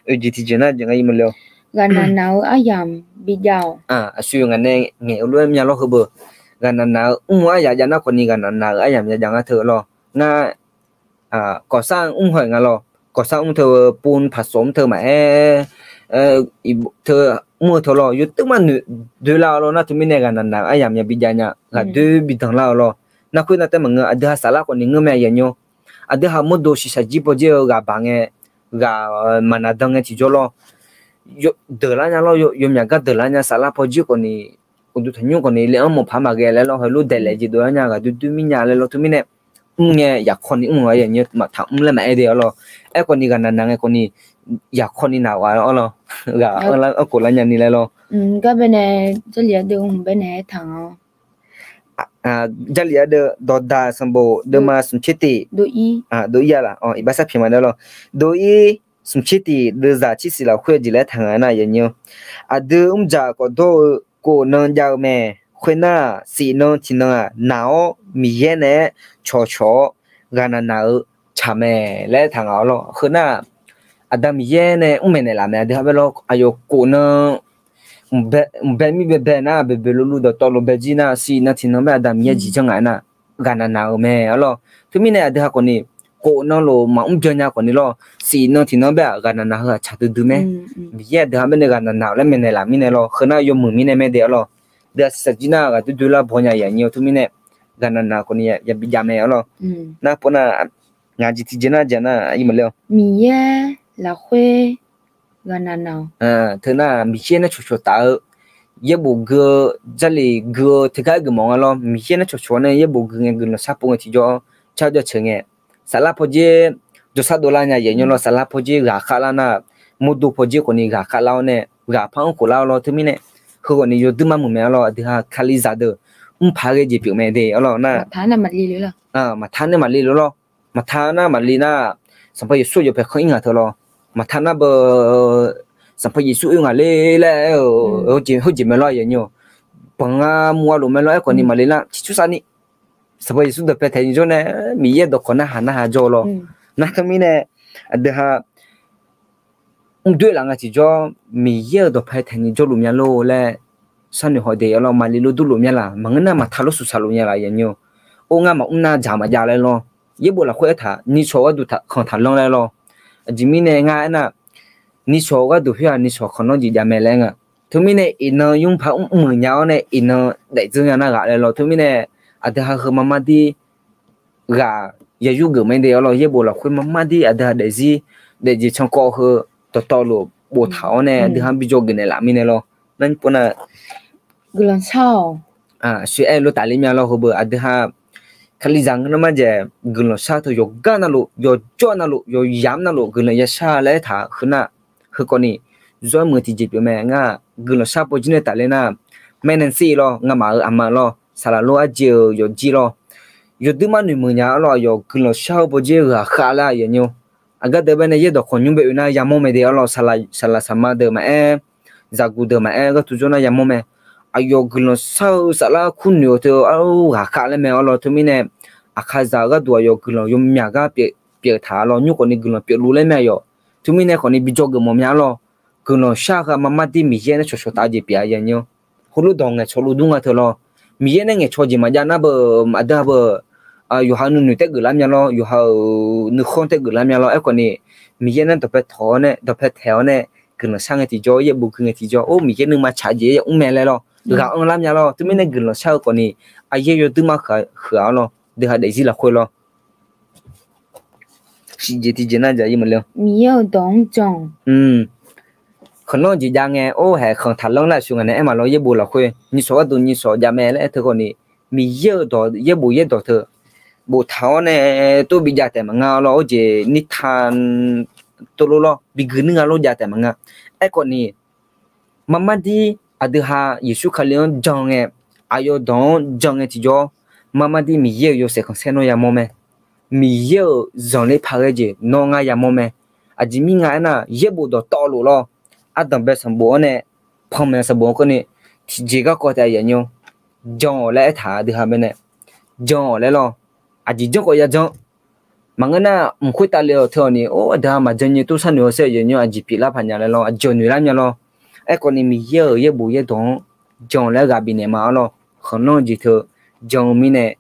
oeq jeq tiqjeq nar jeq nga ir ma le-awr. Ghaqnaq naq-eu aryamq bijav-awq. Aqsur ngaq nae ngaeq-eu lof-aer myav lawr heubeu. Ghaqnaq naq-eu mr-eu aryamq jav nar khawf ni ghaqnaq naq-euq aryamq yajav nga teu lawr. Ngar ก่อสร้าง mr haw-iq nga lawr. ก่อสร้าง mr teu-eu pov paqsawq mr teu maqaer, teu mr-eu teu lawr yawduir mar noeq doe lar-eu lawr. Nar teumirnae ghaqnaq naq-euq aryamq myav bijav nya. Ghaqdoer bidanq lar-eu lawr. Nar khoer nar taef maqngeur, aqdui ha saflar khawf ni ngeur mae aqyuif aqnyir. Aqdui ha mawrdo shiqshaq jir paw jir-eu ghaq baq ngae, ghaq maqnaq dan ngae tiqjawr lawr. Deuq lar nya lawr, yawmyaq gar deuq lar nya saflar paw jir khawf ni, uqduq tanqnymr khawf ni le-anr mawq paq maqghae laer lawr. Heulof daeqlaef jeq dov lar nya ghaqdoer doer mir nya laer lawr. Teumirnae mr ngae yaqkawv ni mr-eu aqyuif aqnyir maqtaq mr laer maqaer de arlawr. Aerkhawf ni ghaqnaq naq ngae khawf ni yaqkawv ni naq ghaq arlawr. Ghaq anr lar anrkhof lar nya ni laer lawr. Gar bae nae Jarlif ardeuv mq bae nae aertaq nga. Jarlif ardeuv Dawqdaq sanqbof deuvma smq tser tiq, dov ir-a laf, iqbax sar pyaeq ma de lawr. Dov ir smq tser tiq deuvzaq tser siq lafkhoer jeq laer taq nga nar aqyuif aqnyir. Aqdui mrdzaq khawf dawr-eu kof nan jav-eu mae. Khoernar, siq nan tiq nan-aq naq-awr Miqyaer naeq-aer cawqcawq-awr ghaqnaq naq-eu tsaq mae laer aertaq nga arlawr. Khoernar, Aqda Miqyaer nae mr maeqnaeq laf mae. Aqdui ha bae lawr aqyawf kof nan mqbae mir baebae nar, boeqboeq luvluv dawqtawvluf bae jir nar, siq nan tiq nan bae Aqda Miqyaer jeq janr ngaq-aer nar, ghaqnaq naq-euq mae arlawr. Teumirnae aqdui ha khawf ni, kof nan lof maqmr byan nya khawf ni lawr, siq nan tiq nan bae-aq ghaqnaq naq heu-aq tsaq duidui mae. Miqyaer aqdui ha bae nae ghaqnaq naq-euq laer maeqnaeq laf mirnae lawr, heu nar yawmuiq mirnae mae de arlawr. Deuq-aq siqsaq jir nar ghaqdoer doer lar baw nya yaqnyir-awr teumirnae, ghaqnaq naq khawf ni yabi jav mae arlawr. Nar pov nar, ngaq jeq tiqjeq nar jeq nar ir ma le-awr. Miqyaer lafkhoer ghaqnaq naq-awq. Teu nar Miqyaer nae cawqcawq taf-eu yaerbof gui-eu, Jarlif gui-eu teugar geufmawf nga lawr. Miqyaer nae cawqcawq nae yaerbof gui ngae guiqlanq shar pov ngae tiqjawr, car jawr ceuq ngae, saflar paw jir jawrsar dovlar nya yaqnyir lawr. Saflar paw jir ghaq khavlar nar, mawrdo paw jir khawf ni ghaq khavlar-awr nae ghaq par anrkhof lar-awr lawr. Teumirnae heu khawf ni yawduir mar muiq mae arlawr. Aqdui ha Kalizaq deuq mr paq ghae jeq pyeuf mae de arlawr nar. Maqtaq nar maqli lor. Maqtaq nar maqli nar, Sanqpaq Yeqsur yawpae khanr ir ngaq teu lawr. Maqtaq nar beu, Sanqpaq Yeqsur oe ngaq le laer-eu heujeq mae lawr yaqnyir-awq. Banq nga muv-a lof mae lawr. Aerkhawf ni maqli nar ciqcur sar ni Sanqpaq Yeqsur dawqpae taeq ni jawr nae, Miqyaer-euq dawqkawq narhaq narhaq jawr-eu lawr. Nar teumirnae aqdui ha mr doer laf nga tiqjawr, Miqyaer-euq dawqpae taeq ni jawrluf mya lor laer sharnoeq haw de arlawr. Maqli lor durluf mya laf, maqngeur nar maqtaq lor suqsaq luf nya laf yaqnyir-awq. Or ngar maqmr nar dzaq maqjav laer lawr. Yaerbof lafkhoer aertaq, nishawq gharduq khanqtaq lanr laer lawr. Aqjeq mirnae ngar aernar, nishawq gharduq khoer-aq nishawq khanqlanr jeq jav mae laer nga. Teumirnae iqnan yur par mr muiq nya-awr nae iqnan daefdzeur nya nar ghaq laer lawr. Teumirnae aqdui ha heu marmar dir ghaq yayur geuf mae de arlawr. Yaerbof lafkhoer marmar dir aqdui ha daefzir daefjeq cankawv heu dawqtawvluf boftaq-awr nae aqdui ha bijawr geuf naeqlaf mirnae lawr. Nar pov nar, guiqlanq shar-awq. Aqshoe aer lor tafler mya lawr. Heubeu aqdui ha Kalizaq ngeur nar marjaeq guiqlanq shar teu yawqgar navluf, yawqjawr navluf, yawqyamq navluf guiqlanq yashar laer aertaq-eu nar, heu khawf ni zawr muiq tiqjeq pyeuf mae. Ngar guiqlanq shar paw jir nae tafler nar, maernanq sir lawr, ngamaf-euq aqma lawr, saqlaq lor arjir-euq yawqjir lawr, yawduir mar noeqmuiq nya arlawr. Aqyawf guiqlanq shar-eu paw jir ghaq khav laer yaqnyir-awq. Aqgar deuq bae nae yaerdawq khawqnymr bae oe nar yamawr mae de arlawr. Saqlaq saqma deuq maqaer, zaqguq deuq maqaer, gharduq jawr nar yamawr mae. Aqyawf guiqlanq shar-eu saflar kur noeq-eu teu arlawr ghaq khav laer mae arlawr. Teumirnae aqkazaq-eu gharduq aqyawf guiqlanq yawmyaq gar pyeuf taq arlawr. Nymr khawf ni guiqlanq pyeufluf laer mae aqyawf. Teumirnae khawf ni bijawr geufmawf mya arlawr. Guiqlanq shar-eu heu marmar dir Miqyaer nae cawqcawq taf-eu jeq pyeuf-a yaqnyir-awq. Heulof dawq ngaeqcawq luf dur nga teu lawr. Miqyaer nae ngaeqcawq jeq maqjav nar beu, aqdui ha beu, yawqha nuinoeq taef geuflar mya lawr, yawqha-euq nuikhanr taef geuflar mya lawr. Aerkhawf ni Miqyaer nae dawqpae tawq-awr nae, dawqpae taeq-awr nae guiqlanq shar ngae tiqjawr, yaerbof gui ngae tiqjawr, or Miqyaer nuima tsaq jeq-aer yamr mae laer lawr. Ghaq anrlar mya lawr. Teumirnae guiqlanq shar-eu khawf ni aqyaer yawduir mar huiq-a arlawr. Deuq ha daefzir lafkhoer lawr. Siqjeq tiqjeq nar jaq ir ma le. Miqyaer-euq dawq-anr jan-awq. Khanqlanr jeq jav ngae or haeq khanqtaq lanr laer aqshoe ngaq nae aer ma lawr. Yaerbof lafkhoer nyiqshawq gharduq nyiqshawq jav mae laer aer teu khawf ni, Miqyaer-euq dawq yaerbof yaerdawq teu boftaq-awr nae tov bi jav taef maqnga lawr. Or jeq nirta tov lor lawr, bi gui nuir nga lor jav taef maqnga. Aerkhawf ni, marmar dir Aqdui ha Yeqsur Kali-anr jan ngae, aqyawf dawq-anr jan ngae tiqjawr, marmar dir Miqyaer-euq yawshaef khanqsaer nawr yamawr mae. Miqyaer-euq zanqler paq ghae jeq nawr ngar yamawr mae. Aqjeq mirnae aernar, yaerbof dawqtawvluf lawr, ardanqbae sanqbof-anr nae, panmaeq sanqbof-anr keuvni, tiqjeq garkawv taef aqyawf nymr, jan-awq laer aertaq-euq aqdui ha baenae, jan-awq laer lawr, aqjeq janr khawf ya jan. Maqngeur nar, mq khoertav le-awq teu-awq ni, or, aqdui ha maqjan nyi tov sharnoeq-awr saer aqyawf nymr aqjeq pyeuflar paq nya laer lawr, aqjeq-awq noeq lar nya lawr. Aerkhawf ni Miqyaer-euq yaerbof yaerdawq-anr jan-awq laer ghaq bifnaeq ma-awr lawr, khanqlanr-eu jeq teu jan-eu mirnae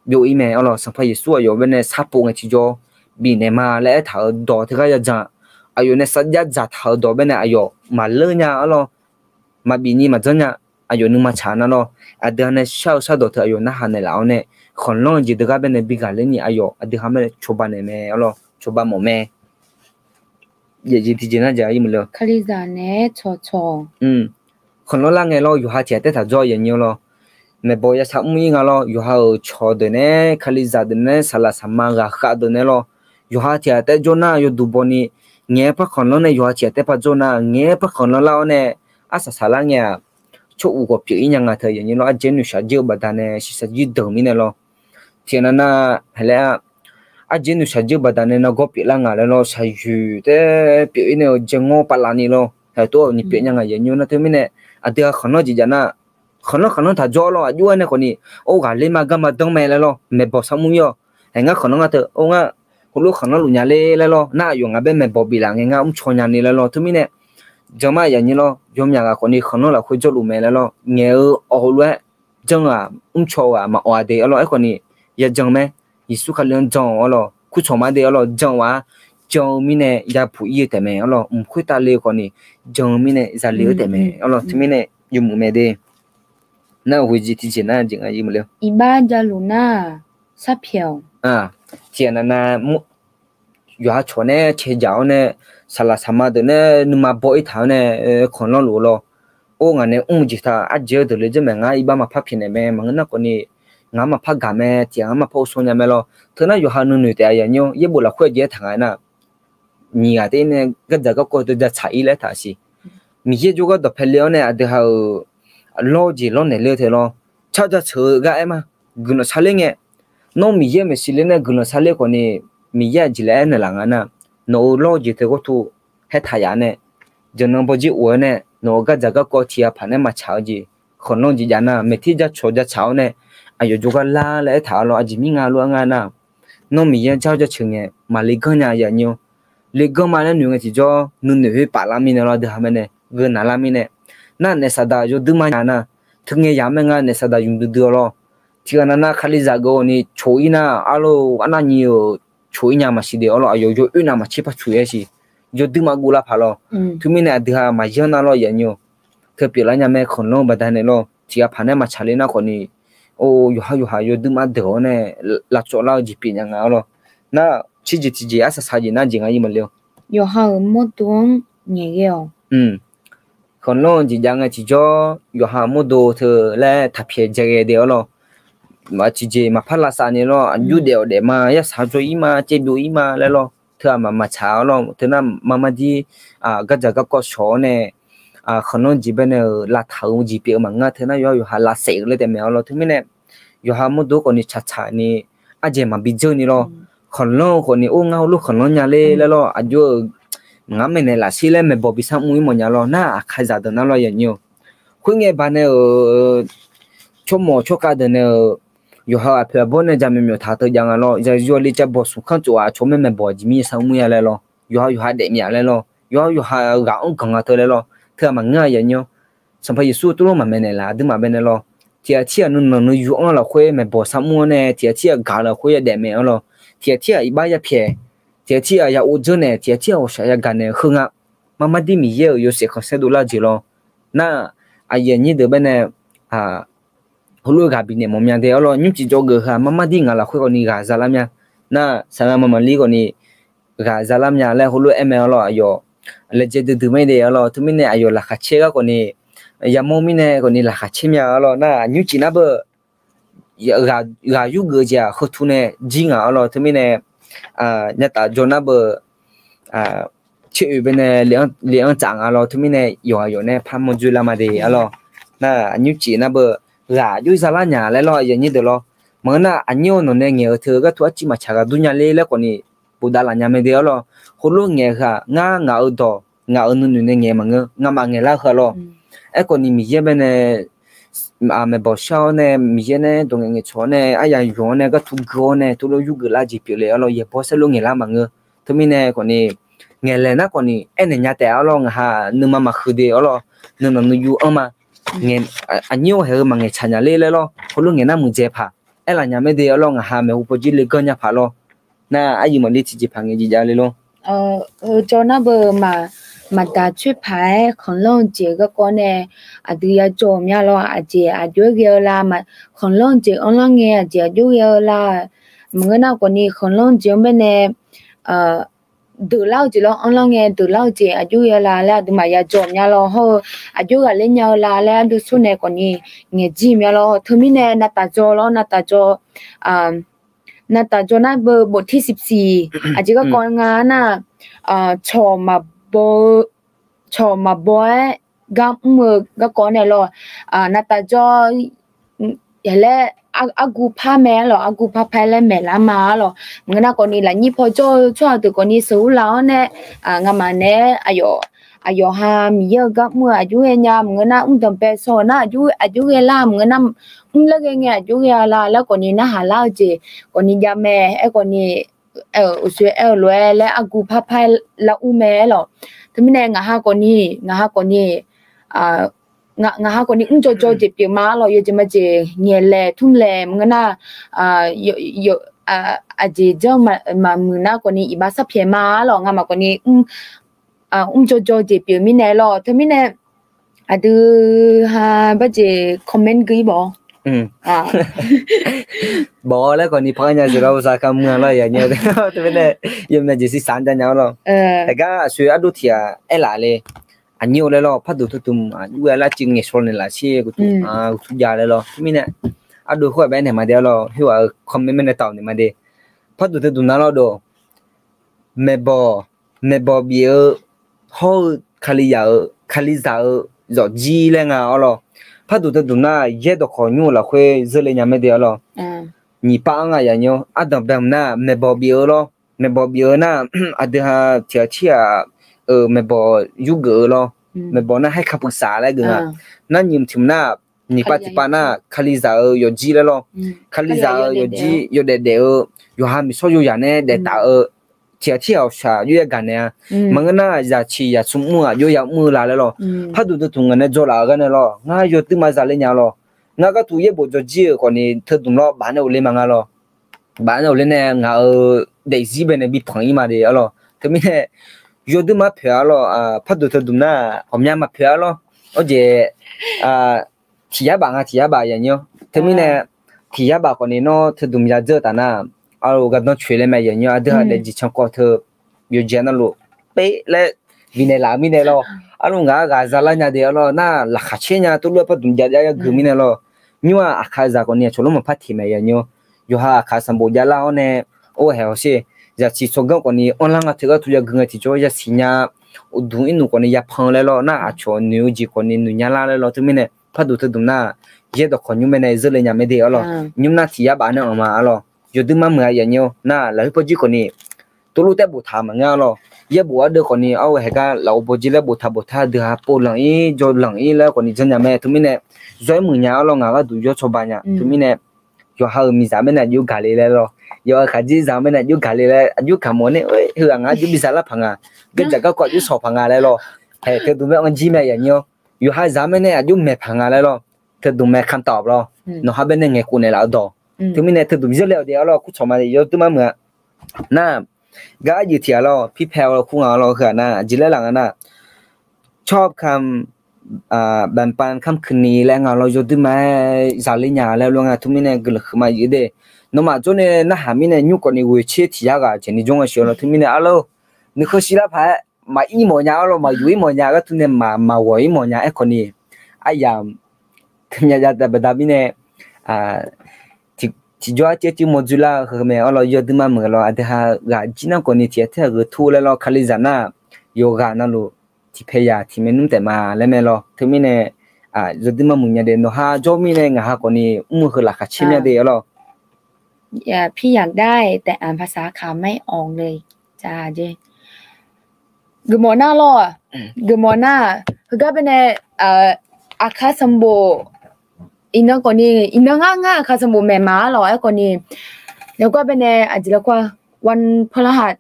byov-ir mae-awr lawr. Sanqpaq Yeqsur aqyawf baenae sharpov ngae tiqjawr bifnaeq ma laer aertaq-euq dawq teughaq ya jan, aqyawf nae sarjax dzaqtaq-euq dawq baenae aqyawf maqleur nya-awr lawr, maqbif ni maqjanr nya, aqyawf nuima tsaq nar lawr. Aqdui ha nae shar-eu shardawq teu aqyawf narhaq naeqlaf-awr nae, khanqlanr-eu jeq deugar baenae bi ghaqler ni aqyawf aqdui ha mae cawba naeq mae-awr lawr, cawba mawf mae. Yaeqjeq tiqjeq nar jeq-a ir maqle-awr, Kalizaq naeq-aer cawqcawq. Khanqlanr lar ngae lawr, yawqha tiq ghaq taef taq jawr-a aqyawf nymr lawr. Maeqbawq ya sar mr-ir nga lawr, yawqha-euq cawq deuq nae, Kalizaq deuq nae, saqlaq saqma ghaqkhav deuq nae lawr, yawqha tiq ghaq taef jawr nar yawduq baw ni, ngaeq-aer par khanqlanr nae yawqha tiq ghaq taef par jawr nar, ngaeq-aer par khanqlanr lar-awr nae, arsaq saqlar ngae-aq, tsawr uq ghawq pyeuf-ir nya nga teu aqyawf nymr lawr, arjeq nuishaq jir-eu baqdanae shiqshaq jir danq mirnae lawr. Tiqghaq nav nav haeq laer-a, arjeq nuishaq jir-eu baqdanae nargawr pyeuflar nga laer lawr, shaqyoeq taef pyeuf-ir nae-eu jae ngawr pavlav ni lawr, haeq tov-awr ni pyeuf nya nga aqyawf nymr nar teumirnae, aqdui ha khanqlanr jeq jav nar, khanqlanr khanqlanr taq jawr lawr, aqjox-aer nae khawf ni, or, ghaqler ma garma danr mae laer lawr, maeqbawq sar mr-ir-awr, haeq ngar khanqlanr nga teu, or, ngar heulof khanqlanr luf nya ler laer lawr, nar aqyawf ngaq bae maeqbawq biflaf ngae ngar mrcaw nya ni laer lawr, teumirnae, jan ma aqyawf nymr lawr, yawmyaq ghaq khawf ni khanqlanr lafkhoer jawrluf mae laer lawr, ngaeq-eu awq heulof-aer janr-aq mrcaw-eu ghaq maqawq-a de-awr lawr, aerkhawf ni, ya jan mae, Yeqsur Kali-anr jan-awr lawr, kurcawq ma de-awr lawr, jan-awr, jan-eu mirnae yapuq-ir-eu taefmae-awr lawr, mq khoertav le-eu khawf ni, jan-eu mirnae zale-eu taefmae-awr lawr, teumirnae yawmuiq mae de. Nar-euq jeq tiqjeq nar jeq nga ir maqle-awr, iqbax javluf nar-aq, sarpyaeq-awq. Tiqghaq nav nav yawqha cawq nae cae jaq-awr nae, saqlaq saqma deuq nae nuima baw-ir taq-awr nae, khanqlanr luf-eu lawr. Or, ngaq nae mr-eu jeq taq arjeq-eu deuq le janr mae, ngar iqbax maqpar pyaeqnaeq mae, maqngeur nar khawf ni, ngar maqpar gaq mae, tiqghaq ngar maqpar ghovshaw nya mae lawr. Teu nar yawqha nuinoeq taef aqyawf nymr yaerbof lafkhoer aqjeq aertaq nga aernar, nyiq ghaq teunae gardzaq garkawv teu jacaq-ir laer aertaq siq. Miqyaer jawrgar dawqpae le-awr nae aqdui ha-euq lawr-eu jeq lawrnaeq ler-eu tae lawr, car jaceuq-eu gar aer ma. Guiqlanq sharler ngae, nawr Miqyaer maeqshi ler nae guiqlanq sharler khawf ni, Miqyaer aqjeq laer aernaeq laf nga nar, nawq-euq lawr-eu jeq teu gharduq haertaq yaf nae, jaqnan bawjir of-aer nae nawq-euq gardzaq garkawv tiq ghaq paq nae maqtsaq-eu jeq, khanqlanr jeq jav nar maeqter jacawq jacaq-awr nae, aqyawf jawrgar lar laer aertaq-awr lawr, aqjeq mir nga lof-aer nga nar, nawr Miqyaer jar jaceuq ngae maqle ganr nya aqyawf nymr-awr, le ganr ma laer noeq ngae tiqjawr nuinoeq khoer paf lar mirnae lawr, aqdui ha mae nae geunav lar mirnae, nar naef saqdaq yawduir ma nya nar, teu ngae yaq mae nga naef saqdaq ymq duidui-awr lawr, tiqghaq nav nav Kalizaq geuf-awr ni coq-ir nar, arlawr arnavni-euq coq-ir nya maqsiq de-awr lawr, aqyawf yawoer nav maqtser par coq-ir-aer siq, yawduir ma guv lar paq lawr. Teumirnae aqdui ha maqyanr nar lawr aqyawf nymr-awr, teu pyeuflar nya mae, khanqlanr-eu baqdanae lawr, tiq ghaq paq nae maqtsaq le nar khawf ni, or, yawqha yawqha yawduir ma deuq-awr nae lavcawv lar-eu jeq pyeuf nya nga-awr lawr. Nar, tserjeq tiqjeq arsaq saq jeq nar jeq nga ir maqle-awr, yawqha-euq mawrdo-anr ngaeqghae-awq. Khanqlanr-eu jeq jav ngae tiqjawr yawqha mawrdo teu laer taqpyaeq jae ghae de-awr lawr, tiqjeq maqpar lavsav ni lawr, aqjox daef-awq daef ma, yarsaq jawr-ir ma, caevbyov-ir ma laer lawr, teu aqmaq maqtsaq-awr lawr, teu nar marmar dir gardzaq garkawv shawq-awr nae, khanqlanr jeq baenae-euq lavtaq-eu jeq pyeuf-eu maqngeur, teu nar yawqha yawqha lavsaef-eu laer taef mae-awr lawr, teumirnae yawqha mawrdo khawf ni tsaqtsaq ni, ardzaeq maqbi dzeur ni lawr, khanqlanr-eu khawf ni or ngar heulof khanqlanr nya ler laer lawr, aqjox-euq ngar maeqnaeq lafsir laer maeqbawq bi sar mr-ir mawf nya lawr, nar aqkaqzaq deuq nar lawr aqyawf nymr-awr, khoerngae baqdanae-euq tsawrmawq tsawrkhav deuq nae-euq yawqha aqpoeq aqbawr nae jaqmyawf myawf taq teu jav nga lawr, yawzawr le cav bawq smq kanr tsof-aq, aqcawq mae maeqbawq aqjeq mir sar mr ya laer lawr, yawqha yawqha daefmyaf laer lawr, yawqha yawqha ghaq-anr ganq nga teu laer lawr, teu-aq maqngeur aqyawf nymr-awr, Sanqpaq Yeqsur teulof maqmaeq naeqlaf aqduimaf baenae lawr, tiq ghaq tirghaq nuinanq nuiyu-anr lafkhoer maeqbawq sar mr-awr nae tiq ghaq tirghaq gaq-eu lafkhoer yadaef mae-awr lawr, tiq ghaq tirghaq iqbax yapyaeq, tiq ghaq tirghaq ya or dzeur naeq, tiq ghaq tirghaq ghawqshaq yagaq naeq-eu heu nga, marmar dir Miqyaer-euq yawshaef khanqsaer dovlar jeq lawr, nar, aqyuif aqnyir deuq baenae heulof-aer ghaq bifnaeq mawf mya de-awr lawr, nymr tiqjawr geuf heu-aq marmar dir ngaq lafkhoer khawf ni ghaq zalar mya, nar, saqlaq maqmaqlir khawf ni ghaq zalar mya laer heulof-aer aer mae-awr lawr, aqyawf laejae duidui mae de-awr lawr, teumirnae aqyawf laqkhaq caer gar khawf ni, yamawr mirnae khawf ni laqkhaq caer mya-awr lawr, nar, aqnymr cif nar beu ghaq yurgeuf-eu jeq-aq heutu nae jir ngaq-awr lawr, teumirnae nyataf jawr nar beu caer oe baenae le-anr tsaf nga lawr, teumirnae yawqghaq yawq nae par mawrdzoer lar ma de-awr lawr. nar aqnyir cif nar beu ghaq aqjox zalar nya laer lawr, aqyuif aqnyir deuq lawr. Maqngeur nar aqnyir-eu nawq nae ngaeq-eu teu gharduq arciv maqtsaq ghaq dur nya ler laer khawfni bofdav laf nya mae de arlawr. Khoerlof ngaeq-eu heu-aq ngar ngaq-euq dawq ngaq-euq nuinoeq nae ngaeq maqngeur, ngamaf ngaeqlar heu-a lawr. Aerkhawfni Miqyaer bae nae maeqbawq shar-awr nae, Miqyaer nae dawq ngaeq ngaeqcawq-awr nae, aryaq yawq-awr nae, ghartu gui-awr nae, tov lof yurgeuf lar jeq pyeufle arlawr, yaeqbawq saerlu ngaeqlar maqngeur. Teumirnae khawfni ngaeqlaeq nar khawfni aernaeq nya taef arlawr, ngaqha nuima maqhuiq de arlawr, nuinanq nuiyu anr ma. Aqnyir-eu haeq-eu maqngaeq tsaq nya ler laer lawr, khoerlof ngaeq nar muiqdzaeq paq aerlaf nya mae de arlawr, ngaqha maeqhu pawjir le ganr nya paq lawr. Nar aryuif maqli tiqjeqpaq ngaeq jeq jav le lawr. Heu jawr nar beu maqdaq coer paq-aer khanqlanr-eu jeq garkawv nae aqdui yajawr-eu mya lawr, aqjeq aqjox-aer ghae-eu la, khanqlanr-eu jeq anrlar ngae aqjeq aqjox ghae-eu la. Maqngeur nar khawfni khanqlanr-eu jeq-anr bae nae deuqlar-eu jeq lawr, anrlar ngae deuqlar-eu jeq aqjox ghae-eu la laer aqduimaf yajawr-eu mya lawr, hawr-eu aqjox ghaqler nya-eu la laer ardov sar nae khawfni ngaeq jir mya lawr. Teumirnae navtaf jawr lawr, navtaf jawr navtaf jawr nar beu bof tir siqsiq aqjeq garkawv nga nar, cawq maqbaw-eu, cawq maqbaw-aer gar mr-eu garkawv nae lawr, navtaf jawr laer argu par mae lawr, argu par par laer maeqlar ma lawr. Maqngeur nar khawfni lafnyir paw jawr-eu tsawrhaq deuq khawfni sheuqur laf-awr nae, ngamaf naeq-aer aqyawf aqyawf ha Miqyaer-eu gar mr-eu aqjox ghae nya, maqngeur nar mr danq bae shaw nar aqjox ghae lar, maqngeur nar mrlaer ghae ngae aqjox ghae-a la laer khawfni narhaq lar-eu jeq khawfni jav mae. Aerkhawfni uqshoe aer-eu lof-aer laer argu par par lar ur mae lawr. Teumirnae ngaqha khawfni, ngaqha khawfni ngaqha khawfni mr jawrjawr jeq pyeuf ma lawr, yawjeq majeq ngaeqlaeq tmrlaeq maqngeur nar, aqjeq janr maqmuiq nar khawfni iqbax sarpyaeq ma lawr, ngamaf khawfni mr jawrjawr jeq pyeuf mirnae lawr. Teumirnae aqdui ha barjeq comment gui-ir bawq bawq laer khawfni par nya jeq lawr, uqsaq kamq-a lawr, yawmyav jeq siqsaq jav nya-awr lawr. Aqgar aqshoe ardov tiq ghaq aerlaf le, aqnyir-eu laer lawr, parduq teudmq aqjox ghae lar civ ngaeqshaw naeqlaf shir uqtmq uqtmq jav laer lawr. Teumirnae ardov khoer-aq bae aernaeq ma de-a lawr, khoer-aq-eu comment nae taf-euq naeq ma de. Parduq teudmq nar lawr dov, maeqbawq, maeqbawq bif-eu hawr-eu kalizaq-eu, kalizaq-eu yawfjir laer nga-awr lawr. Parduq teudmq nar yaer dawqkawq nymr-eu lafkhoer zeurle nya mae de-a lawr. Nyiq pav-anr nga yaf nymr ardanq bae mq nar maeqbawq bif-eu lawr. Maeqbawq bif-eu nar aqdui ha tiq ghaq tir ghaq-euq maeqbawq yurgeuf-eu lawr. Maeqbawq nar haer kapuiq saf laer geuf nga. Nar nyiq tiq mq nar nyiq pav tiq pav nar kalizaq-eu yawfjir laer lawr. Kalizaq-eu yawfjir yawdaef daef-eu, yawqha miqshawr yawzaq nae daef taf-eu tiq ghaq tir ghaq-awq shaq yur yaer gaq naeq-a. Maqngeur nar zaqciq zaqcmr mr-eu aqjox yamr-eu la laer lawr. Parduq teudmq ngaq nae dzawlaf-euq gar nae lawr, ngar yawduir ma zale nya lawr. Ngar gharduq yaerbof jawrjir-euq khawfni teudmq lawr baf nae ghofle ma nga lawr. Baf nae ghofle nae ngaq-euq daefzir bae nae bipanq-ir ma de-a lawr. Teumirnae yawduir ma poeq-a lawr, parduq teudmq nar ghawqmya maqpoeq-a lawr. Awr jeq tiq yar baf nga tiq yar baf yaf nymr. Teumirnae tiq yar baf khawfni nawr teudmq yadzeur-eu taf nar, aqlof gardanr coeq laer mae yaf nymr, aqdui ha daefjeq cankawv teu yawqjeq navluf per laer bifnaeq laf-eu mirnae lawr. Aqlof ngaq-anr ghaq zalar nya de-a lawr, nar laqkhaq caer nya tuvlof-aer parduq jav jav yagui mirnae lawr. Nymr-aq aqkaqzaq khawfni aqcawq lor maqpar teq mae yaf nymr. Yawqha aqkaq sanqbof javlar-awr nae, or haeq hawsher, zaqsiq tsawrganr khawfni anrlar nga teu gharduq yagui ngae tiqjawr yasiq nya, uqduq irnuf khawfni yapan laer lawr, nar aqcawq noeq-eu jeq khawfni noeq nya lar laer lawr. Teumirnae parduq teudmq nar yaer dawqkawq nymr mae nae zeurle nya mae de-a lawr. Nymr nar tiq yar baf nae anq ma-a lawr. Yawduir ma muiq-a yaf nymr nar lafkhoer pawjir khawfni tuvlof taer boftaq maqngeur-a lawr. Yaerbof ardeuv khawfni arghae haeq gar lafov pawjir laer boftaq boftaq deuq-aq pov lanq-ir jawr lanq-ir laer khawfni janrnya mae. Teumirnae yawr-aer muiqnya-a lawr, ngaq gharduq yawr cawba nya. Teumirnae yawqha-euq miqzaq mae nae aqjox gaq le laer lawr. Yawqha khaqdzerzaq mae nae aqjox gaq le laer aqjox gaq mawf nae, heu-aq ngaq aqjox biza lar paq nga. Geudzaq garkawv aqjox shawq paq nga laer lawr. Haeq teudmq mae anr jir mae yaf nymr-awr, yawqha zaq mae nae aqjox maeq paq nga laer lawr. Teudmq mae kamtawf lawr. Nawqha bae nae ngaeqkhof naeqlaf-eu dawq. Teumirnae teudmq zeur le-awq de-a lawr, kurcawq ma yawduir ma muiq-a. Nar gar aqjeq tiq ghaq lawr, pirpae-awr kur nga lawr, heu-aq nar aqjeq laer laf nga nar, ชอบคำ banqpan ค่ำคืนนี้ laer nga lawr, yawduir ma-aer zaqler nya laer lawr nga. Teumirnae guiqlanq huiqma yuf de. Nawmaf jawr nae narhaq mirnae nymr khawfni ghoeq tser tiq yar ghaq jeq ni jawr nga sheuq-a lawr. Teumirnae arlawr, nuikhanr shir lar paq-aer maqir mawf nya-a lawr, maqyuf-ir mawf nya, gharduq nae maq maqghawq-ir mawf nya-aer khawfni aryamq teu myav jav baqda mirnae tiqjawr arciv arciv mawrdzur lar-eu heu mae-a lawr, yawduir ma muiq lawr. Aqdui ha ghaq jir nar khawfni tiq ghaq taer-aq gheu tur laer lawr, kalizaq nar yawqghaq navluf tiqpae yaq tiq maernmr taef ma laer mae lawr. Teumirnae yawduir mar muiq nya de. Nawqha jawr mirnae ngaq ha khawfni mr-eu heu laqkhaq caer mya de arlawr. พี่อยากได้ แต่อ่านภาษาไทยไม่ออกเลย geufmawf nar lawr, geufmawf nar, heugar baenae, aqkar sanqbof, iqnan khawfni, iqnan ngar ngar aqkar sanqbof maeqma arlawr. Aerkhawfni, yawgar baenae aqjeq laer kar, วันพฤหัส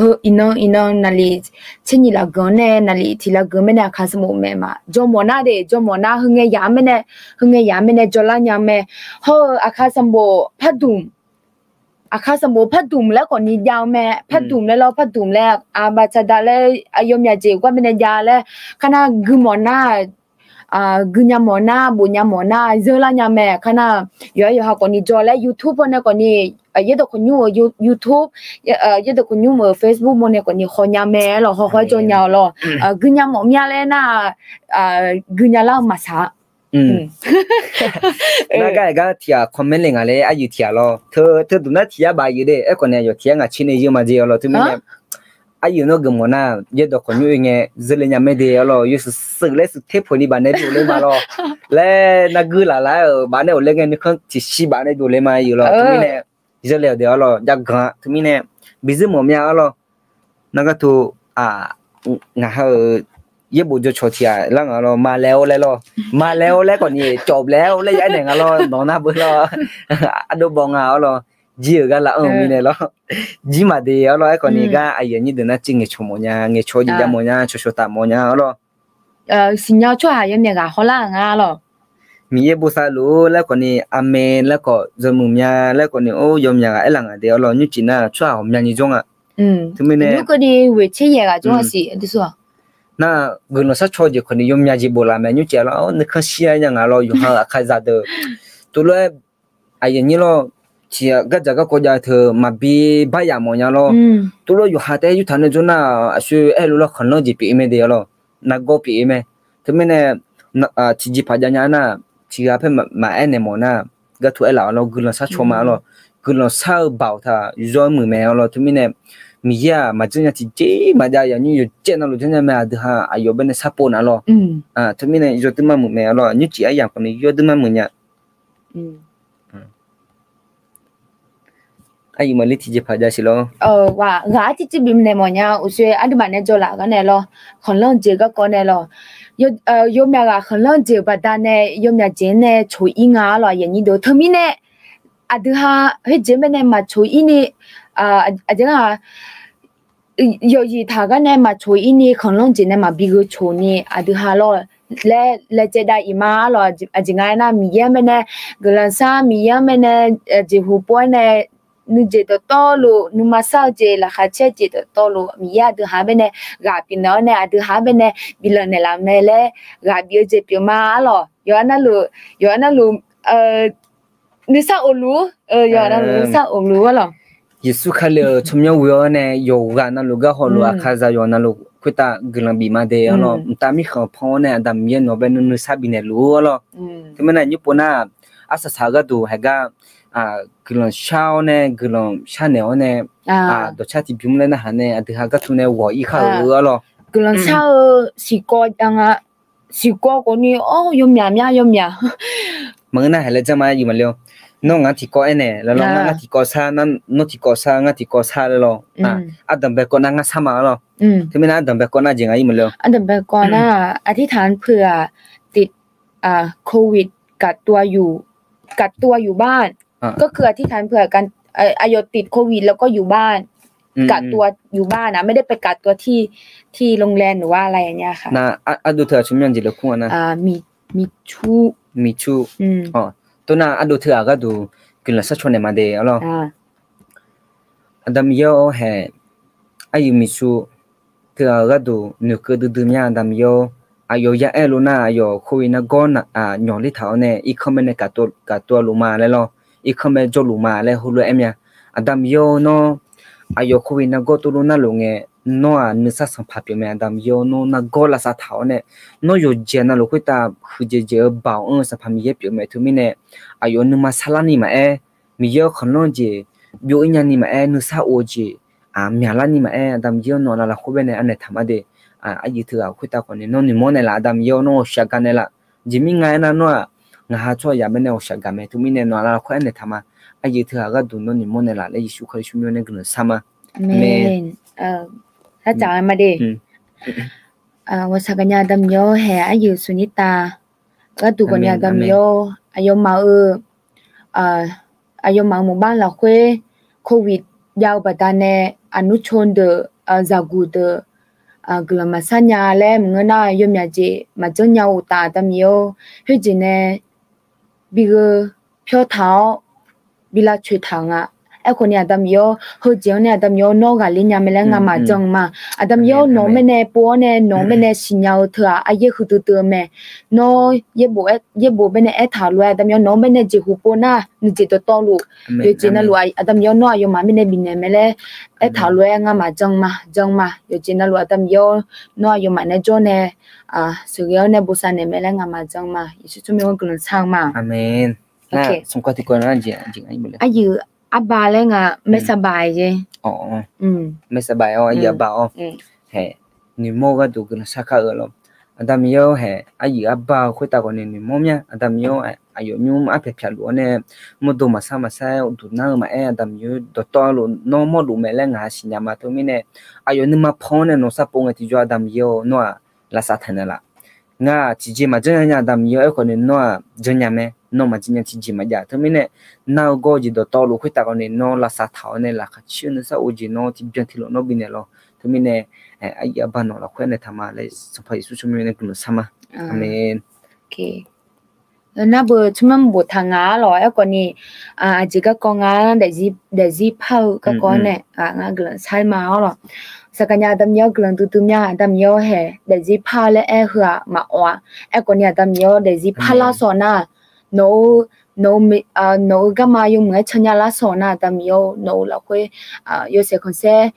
heu iqnan iqnan naqlif tser nyiq lafgeuq-anr nae naqlif tiq lafgeuq-anr baenae aqkar sanqbof maeqma. Jawrmawf nar de, jawrmawf nar, heu ngae yaq-anr baenae, heu ngae yaq-anr baenae jawrlar nya mae. Hawr-eu aqkar sanqbof pardmq, aqkar sanqbof pardmq laer khawfni jav-eu mae. Pardmq laer lawr, pardmq laer, aqbaqsaqdaq laer, aqyawfmaf jeq gar baenae jav laer, kar nar guimawf nar, guinya mawf nar, bofnya mawf nar, zeurlar nya mae. Kar nar, yawqha yawqha khawfni jawr laer YouTube-awr nae khawfni, yaerdawq khawqnymr-euq YouTube, yaerdawq khawqnymr-euq Facebook mawr nae khawfni hawnya mae arlawr, hawhaw-aer jawr nya-awr lawr. Guinya mawf mya laer nar, guinya lar-eu maqsaq. Nar gar aer gar tiq ghaq comment le ngaq laer aryuif tiq ghaq lawr. Teu duq nar tiq yar baf yuif de. Aerkhawfni aqyawf tiq yar ngaq tser nae yeur ma jeq arlawr. Teumirnae aryuif nawr geufmawf nar, yaerdawq khawqnymr oe ngae zeurle nya mae de arlawr. Yawshuif shuif laer shuif ter peuq ni baf nae bi ghofle ma lawr. Laer narguir laf laf-aer-euq baf nae ghofle ngae nuikhanr tiqshi baf nae bi ghofle ma yuif lawr. Teumirnae zeurle-awq de arlawr, jav ganq-a. Teumirnae bi zeur mawf mya arlawr. Nar gar teu, ngaq ha-euq yaerbof jawr cawq tiq ghaq lar ngaq lawr, maqlaer-awr laer lawr, maqlaer-awr laer khawfni cawv blae-awr laer ya aernaeq nga lawr, nawq nar beu lawr, ardov bawv nga arlawr, jir-euq gar laf-anr-eu mirnae lawr, jir maqde arlawr. Aerkhawfni gar aqyuif aqnyir deuq nar civ ngaeqcawq mawf nya, ngaeqcawq jeq jav mawf nya, cawqcawq taf mawf nya arlawr. Siqnya-eu tsawrhaq yawmyaq ghaq hawlar-euq nga arlawr. Miqyaer bosav luf-ur laer khawfni, aqmeq laer khawf, yawmuiq mya laer khawfni, or yawmyaq ghaq aerlaf nga de arlawr. Nymrcif nar tsawrhaq ghawqmyani jawr nga. Teumirnae, nar guiqlanq sharcaw jeq khawfni yawmyaq jeq bof laf mae. Nymrcif arlawr, nuikhanr shir-aer nya nga lawr, yawqha-euq aqkaqzaq deuq tov lof-aer aqyuif aqnyir lawr, tiq ghaq gardzaq garkawv jav-eu teu maqbi baryamq mawf nya lawr. Tov lof-aer yawqha taef-aer yurtaq nae jawr nar, aqshoe aer luf lawr, khanqlanr jeq pyeuf-ir mae de arlawr, nargawr pyeuf-ir mae. Teumirnae tiqjeqpaq jav nya nar, tiq ghaq paer maqaer naeq mawf nar, gartov aerlaf-awr lawr, guiqlanq sharcaw ma arlawr. Guiqlanq shar-eu baoq taq yawr muiq mae arlawr. Teumirnae Miqyaer-aq maqjanr nya tiqjeq maqjav, aqyuif aqnyir yawqjeq navluf janrnya mae, aqdui ha aqyawf baenae sharpov na lawr. Teumirnae yawduir mar muiq mae arlawr, nymrcif aryamq khawfni yawduir mar muiq nya. Aqyuif maqli tiqjeqpaq jav siq lawr. Ghaq arcivciv bifnaeq mawf nya, uqshoe aqduimaf nae jawrlaf gar nae lawr, khanqlanr jeq garkawv nae lawr, yawmyaq ghaq khanqlanr jeq-euq baqdanae yawmyaq jeq nae coq-ir nga arlawr, aqyuif aqnyir deuq. Teumirnae aqdui ha khoerjeq baenae maqcoq-ir ni, aqjeq nga yawqyiq taq gar nae maqcoq-ir ni, khanqlanr jeq nae maqbi gheu coq ni, aqdui ha lawr laer laejae dav-iq ma arlawr. Aqjeq nga aernar, Miqyaer-anr baenae guiqlanq shar, Miqyaer-anr baenae jeqhu pov-aer nae nuijeq dawqtawvluf, nuima shar-eu jeq, laqkhaq caer-eu jeq dawqtawvluf, Miqyaer aqdui ha-anr baenae ghaq pyeufnaeq-awr nae, aqdui ha-anr baenae bi lanqnaeq laf mae laer ghaq bif-eu jeq pyeuf ma arlawr. Yawqha navluf, yawqha navluf nuisar of luf-ur, yawqha navluf nuisar of luf arlawr. Yeqsur Kali-euq tsawrmyanr ghoe-awr nae yawqghaq navluf gar hawluf, aqkaqzaq yawqha navluf khoertav guiqlanq bif ma de arlawr. Mqtav mirkhanq pan-awr nae Aqda Miqyaer nawq-anr bae nuinui sar bifnaeq luf-ur arlawr. Teumirnae nymr pov nar, arsaq saq-eu gharduq haeq gar guiqlanq shar-awr nae, guiqlanq sharnaeq-awr nae, dawqcar tiqbymr laer narhaq nae aqdui ha gartov nae ghawq-ir kar-euq arlawr. Guiqlanq shar-eu siqkawv jav nga, siqkawv khawfni, or, yawmyaq mya yawmyaq. Maqngeur nar haeq laer janr ma, aqyuif maqle-awr. Nawr ngaq-anr tiqkawv aernaeq laer lawr, ngar tiqkawv shar, nawr tiqkawv shar, ngar tiqkawv shar laer lawr. Ardanq bae kawv nar ngar shar ma arlawr. Teumirnae ardanq bae kawv nar jeq ngaq-ir maqle-awr. Ardanq bae kawv nar, อธิษฐานเผื่อ ติดโควิด กักตัวอยู่ กักตัวอยู่บ้าน ก็คือ อธิษฐานเผื่อกัน เอ่อ เอ่อ เดี๋ยวติดโควิดแล้วก็อยู่บ้าน กักตัวอยู่บ้านนะ ไม่ได้ไปกักตัวที่ ที่โรงแรมหรือว่าอะไรอย่างเงี้ยค่ะ Nar ardov teughaq tsawrmyanr jeq laer kur-a nar, miqcur, miqcur. Tov nar ardov teughaq gharduq guiqlanq sharcaw naeq ma de arlawr. Aqda Miqyaer-awr haeq, aqyuif miqcur teughaq-euq gharduq noeqkeuv duidui mya, Aqda Miqyaer-awr. Aqyawf ya aer-eu lof nar, aqyawf khov-ir nargawr nyawq ler taq-awr nae irkanr mae nae gaq tov-a luf ma laer lawr, irkanr mae jawrluf ma laer heulof-aer aer mya. Aqda Miqyaer-awr, nawr aqyawf khov-ir nargawr tov lof narluf ngae, nawr-aq nuisar sanqpaq pyeuf mae. Aqda Miqyaer-awr, nawr nargawr lavsav taq-awr nae, nawr yawqjeq navluf khoertav huiqdzaeq dzaeq-eu Baoq anr-eu Sanqpaq Miqyaer pyeuf mae. Teumirnae aqyawf nuima sarlar ni maqaer, Miqyaer-awr khanqlanr jeq byov-ir nyani maqaer, nuisar of-eu jeq myaqlar ni maqaer, Aqda Miqyaer-awr, nawq laflaf khoer bae nae anaeq taq ma de. Aqyuif teughaq khoertav khawfni nawr noeqmawr naeq laf, Aqda Miqyaer-awr, nawr ghawqshaq gar naeq laf. Jeq mirnga aernar nawr-aq, ngaq ha tsawrhaqzaq mirnae ghawqshaq gaq mae. Teumirnae nawq-anr lafkhoer aernaeq taq ma. Aqyuif teughaq gharduq nawr noeqmawr naeqlaf laer Yeqsur Kali tsawrmyanr nae guiqlanq shar ma. Aqmeq. Aqjeq ma de. Ghawqshaq gaqnya Aqda Miqyaer-awr hae, aqyuif smq nir tav gharduq khawfni Aqda Miqyaer-awr, aqyawfmaf-euq aqyawfmaf-euq maqbar lafkhoer covid jav-eu baqdanae aqnur co deuq, zaqguq deuq guiqlanq maqsar nya laer maqngeur nar, yawmyaq jeq maqjanr nya uqtaf Aqda Miqyaer-awr, khoerjeq nae bi gheu pyawr taq-awr bi lavcoeq taq-euq nga. Aerkhawfni Aqda Miqyaer-awr, heujeq-anr nae Aqda Miqyaer-awr nawr ghaqler nya mae laer ngamaf jan-eu ma. Aqda Miqyaer-awr, nawq-eu mirnae pov-awr nae nawq-eu mirnae siqnya-eu teu-aq, aryaer huiqdui dui-eu mae. Nawr yaerbof baenae aertaq-euq lof-aer Aqda Miqyaer nawq-eu mirnae jeqhu pov nar nuijeq dawqtawvluf yawqjeq navluf Aqda Miqyaer nawr aqyawfmaf mirnae bifnaeq mae laer aertaq-euq lof-aer ngamaf jan ma, jan ma. Yawqjeq navluf Aqda Miqyaer nawr aqyawfmaf nae jawr nae sheuqghae-awr nae bosav naeq mae laer ngamaf jan ma. Yeqsur tsawrmyanr-anr guiqlanq shar-eu ma. Aqyuif arba laer nga, maersaba-aer jeq. Maersaba-aer-awr, aqyuif arba-awr, noeqmawr-eu gharduq guiqlanq shar kar-eu lawr. Aqda Miqyaer-awr hae, aqyuif arba-eu khoertav khawfni noeqmawr mya. Aqda Miqyaer-awr, aqyawf nymr arpyaeq pyaq luf-awr nae mawrdo maqsar maqsar uqduq nar-eu maqaer, Aqda Miqyaer dawqtawvluf nawr mawrluf mae laer ngaq-anr siqnya ma. Teumirnae aqyawf nuima pan-awr nae nawq sharpov ngae tiqjawr Aqda Miqyaer-awr nawr-aq lavsav taq naeqlaf. Ngar-aq tiqjeq maqjanr nya nya Aqda Miqyaer-awr, aerkhawfni nawr-aq janrnya mae. Nawr maqjanr nya tiqjeq maqjav. Teumirnae nar-eu gawr-eu jeq dawqtawvluf khoertav khawfni nawr lavsav taq-awr nae laqkhaq caer-eu nuisar of jeq nawr tiqbyan tiqlof nawr bifnaeq lawr. Teumirnae aqyuif arba nawq lafkhoer naeq taq ma laer Sanqpaq Yeqsur tsawrmyanr nae guiqlanq shar ma. Aqmeq. Nar beu tsawrmyanr boftaq nga-ar lawq. Aerkhawfni aqjeq garkawv ngar daefzir par-eu garkawv-anr nae ngar guiqlanq shar ma-awr lawq. Saqkaqnya Aqda Miqyaer-awr guiqlanq duidui mya. Aqda Miqyaer-awr hae, daefzir par-eu laer aer heu-aq maqawf-a. Aerkhawfni Aqda Miqyaer-awr daefzir parlar sawq nar, nawq-eu nawq-eu garma yawmuiq-aer cannya lar sawq nar Aqda Miqyaer-awr nawq-eu lafkhoer yawshaef khanqsaer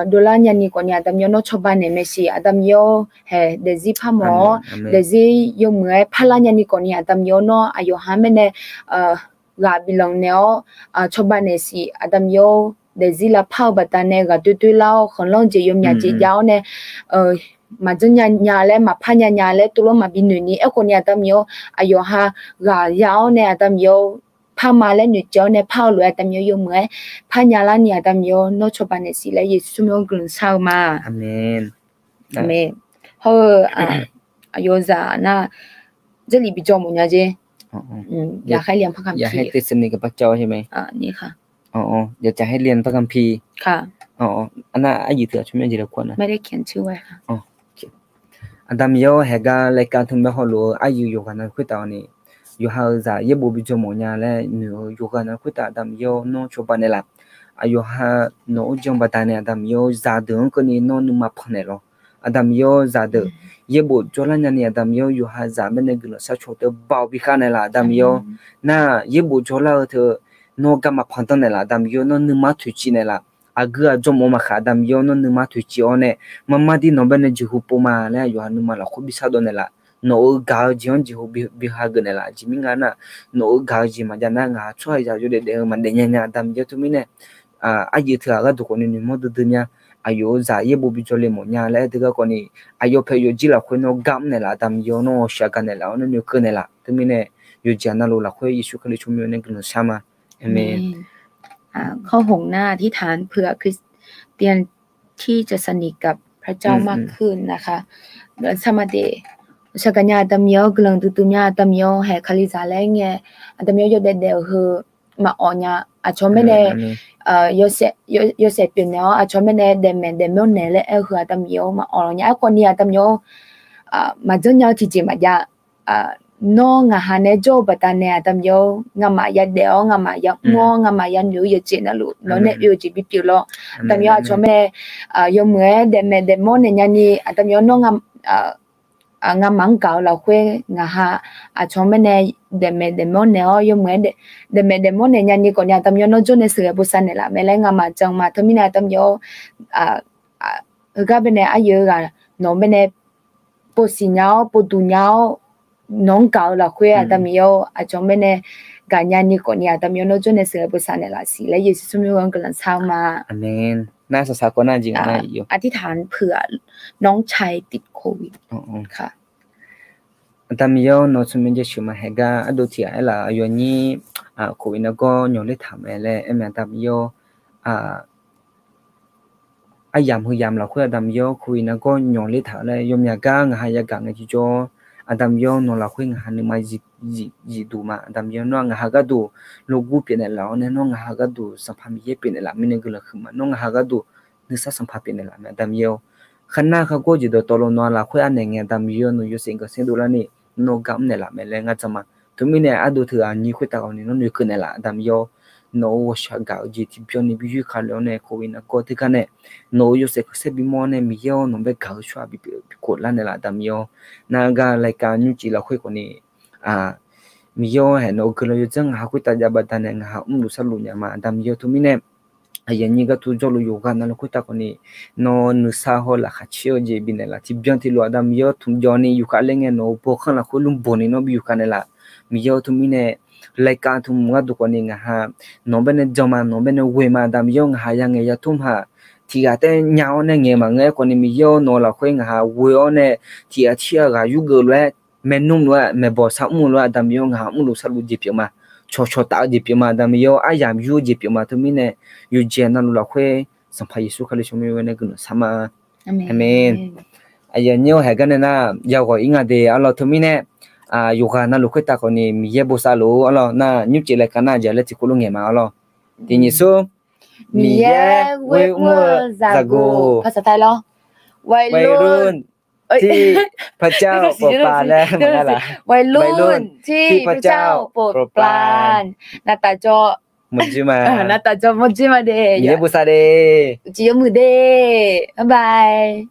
dovlar nyani khawfni Aqda Miqyaer nawr cawba naeq mae siq. Aqda Miqyaer-awr hae, daefzir par mawf-awr daefzir yawmuiq-aer parlar nyani khawfni Aqda Miqyaer nawr aqyawf ha mirnae ghaq biflanq naeq-awr cawba naeq siq. Aqda Miqyaer-awr daefzir lavpar-eu baqdanae ghaq doer doer lar-awr khanqlanr jeq yawmyaq jeq jav-awr nae maqjanr nya nya laer maqpar nya nya laer tovlanr maqbi noeq ni. Aerkhawfni Aqda Miqyaer-awr aqyawf ha ghaq ya-awr nae Aqda Miqyaer-awr par ma laer noeqtsaev-awr nae par-eu lof-aer Aqda Miqyaer yawmuiq-aer parnya larni Aqda Miqyaer nawr cawba naeq siq laer Yeqsur tsawrmyanr-anr guiqlanq shar-eu ma. Aqmeq. Hawr-eu aqyawfzaq nar, Jarlif bi jawr mawf nya jer. Aqda Miqyaer-awr hae gar รายการ teu mae hawrlof-eu aryaer yawqghaq na khoertav-awr ni, yawqha-euq zaq yaerbof bi jawr mawf nya laer noeq-eu yawqghaq na khoertav Aqda Miqyaer-awr nawr cawba naeqlaf. Aqyawf ha nawq-anr jan baqdanae Aqda Miqyaer-awr zaqdeuq-anr keuvni nawr nuima panq naeqlaf. Aqda Miqyaer-awr zaqdeuq yaerbof jawrlar nyani Aqda Miqyaer-awr yawqha zaq mirnae guiqlanq sharcaw teu baoq bi khav naeqlaf Aqda Miqyaer-awr. Nar yaerbof jawrlar-eu teu nawr garma panq danr naeqlaf Aqda Miqyaer-awr nawr nuima toeqciv naeqlaf. Aqgeu aqjawr mawf-eu maqkhaq Aqda Miqyaer-awr nawr nuima toeqciv-awr nae marmar dir nawq baenae jeqhu pov ma laer aqyawf ha nuima lafkhoer bi shardawv naeqlaf. Nawq-euq gaq-eu jeq-anr jeqhu bi hageuf naeqlaf. Aqjeq mirnga nar, nawq-euq gaq-eu jeq maqjav nar ngaq tsawrhaqzaq yawdaef daef-eu maqdaef nya nya Aqda Miqyaer teumirnae aryaer teughaq gharduq khawfni noeqmawr duidui mya. Aqyawf-euq zaq yaerbof bi jawrle mawf nya laer aer deuq garkawv ni, aqyawf paeq yawfjir lafkhoer nawr gar mr naeqlaf Aqda Miqyaer nawr ghawqshaq gaq naeqlaf-awr nawr noeqkeuv naeqlaf. Teumirnae yawqjeq navluf lafkhoer Yeqsur Kali tsawrmyanr nae guiqlanq shar ma. Aqmeq. Khawr hmq nar อธิษฐานเผื่อคริสเตียนที่จะสนิทกับพระเจ้ามากขึ้นนะคะ Aqda Miqyaer-awr guiqlanq duidui mya. Aqda Miqyaer-awr guiqlanq duidui mya. Aqda Miqyaer-awr hae kalizaq laer ngae, Aqda Miqyaer yawdaef daef-eu heu maqawq nya. Aqcawq mirnae yawshaef pyeufnaeq-awr aqcawq mirnae daefmaeq daefmawr naeq laer aer-eu heu Aqda Miqyaer-awr maqawq lawq nya. Aerkhawf ni Aqda Miqyaer-awr maqjanr nya-eu tiqjeq maqjav. Nawr ngaqha nae jawr-eu baqdanae Aqda Miqyaer-awr ngamaf yadaef-awr ngamaf yamr-awr ngamaf yanoeq-eu yawqjeq navluf nawq nae oe-eu jeq bipyeuf lawr. Aqda Miqyaer aqcawq mirnae yawmuiq-aer daefmaeq daefmawr naeq nyani Aqda Miqyaer nawr ngamaf-anr gaq-eu lafkhoer ngaqha aqcawq mirnae daefmaeq daefmawr naeq-awr yawmuiq-aer daefmaeq daefmawr naeq nyani khawf ni Aqda Miqyaer nawr jawr nae sheuqghae bosav naeqlaf mae laer ngamaf jan ma. Teumirnae Aqda Miqyaer-awr heugar baenae aryaer-eu ghaq nawq-eu baenae pov siqnya-awr pov duq nya-awr nawq-anr gaq-eu lafkhoer Aqda Miqyaer-awr aqcawq mirnae gaqnya ni khawf ni Aqda Miqyaer nawr jawr nae sheuqghae bosav naeqlaf siq laer Yeqsur tsawrmyanr-anr guiqlanq shar-eu ma. Aqmeq. Nar saqsaq kawv nar jeq nga nar อธิษฐานเผื่อน้องชายติดโควิดค่ะ Aqda Miqyaer-awr, nawq-eu tsawrmyanr jaceuq maqhaeq gar ardov tiq ghaq aerlaf, aqyawf nyir, covid nargawr nyawq ler taq-euq mae laer aer mae. Aqda Miqyaer-awr, aryamq heu yamq lafkhoer Aqda Miqyaer-awr, covid nargawr nyawq ler taq-eu laer yawmyaq gar ngaq ha yagaq ngae jirjawr, Aqda Miqyaer-awr, nawq lafkhoer ngaq ha nuima zifduq ma. Aqda Miqyaer-awr, nawr-aq ngaq ha gharduq lorgur pyeufnaeq laf-awr nae, nawr ngaq ha gharduq Sanqpaq Miqyaer pyeufnaeq laf mirnae guiqlanq huiqma. Nawr ngaq ha gharduq nuisar Sanqpaq pyeufnaeq laf mae Aqda Miqyaer-awr. Kharnar khargawr jeq dawqtawvluf nawq-eu lafkhoer anaeq ngae Aqda Miqyaer-awr, nawq yawshaef ganq saerdov larni nawr gar mrnaeq laf mae laer ngar jan ma. Teumirnae ardov teughaq nyir khoertav khawfni nawr noeqkeuv naeq laf Aqda Miqyaer-awr, nawq-euq ghawqshaq gaq-eu jeq tiqbyan ni bi yoer kale-awr nae covid nargawr teugar nae nawq-euq yawshaef khanqsaer bimawr-awr nae Miqyaer-awr, nawq bae gaq-eu tsawrhaq bi pyeuf bi khof lar naeq laf Aqda Miqyaer-awr. Nar gar laika nymrcif lafkhoer khawfni Miqyaer-awr, haeq nawq-eu guiqlanq yawdzanr ngaq ha khoertav jav baqdanae ngaq ha mrluf sarluf nya ma Aqda Miqyaer-awr. Teumirnae aqyuif aqnyir gar tmr jawrluf yawqghaq navluf khoertav khawfni nawr nuisar hawr laqkhaq caer-eu jeq bifnaeq laf tiqbyan tiqlof Aqda Miqyaer-awr, tmqjawq ni yufkhav ler ngae nawq-euq bawkhanr lafkhoer lmrboq ni nawr bi yufkhav naeq laf. Miqyaer-awr, teumirnae laika tmq gharduq khawfni ngaq ha nawq bae nae jan ma, nawq bae nae ghoe ma Aqda Miqyaer-awr. Ngaq ha ya ngaeq ya tmr haq tiq ghaq taef nya-awr nae ngaeq maqngeur-aer khawfni Miqyaer-awr, nawq-eu lafkhoer ngaq ha ghoe-awr nae tiq ghaq tiq ghaq ghaq yurgeuf lof-aer, maernmr lof-aer, maeqbawq sar mr-eu lof-aer Aqda Miqyaer-awr, ngaq ha mrluf sarluf jeq pyeuf ma. Cawqcawq taf-eu jeq pyeuf ma Aqda Miqyaer-awr, aryamq yur-eu jeq pyeuf ma. Teumirnae yawqjeq navluf lafkhoer Sanqpaq Yeqsur Kali tsawrmyanr ghae nae guiqlanq shar ma. Aqmeq. Aqyuif aqnyir-awr, haeq gar nae nar yaghawq ir nga de arlawr. Teumirnae yawqghaq navluf khoertav khawfni Miqyaer bosav luf-ur arlawr. Nar nymrcif laika nar aqjeq laer tiqkawv lof ngaeq ma arlawr. Tiq nyiq smr. Miqyaer ghoer mr-eu zaqguq. วัยรุ่นที่พระเจ้าโปรดปราน วัยรุ่นที่พระเจ้าโปรดปราน Miqyaer bosav de. Uqcif yawmuiq de. Bye bye.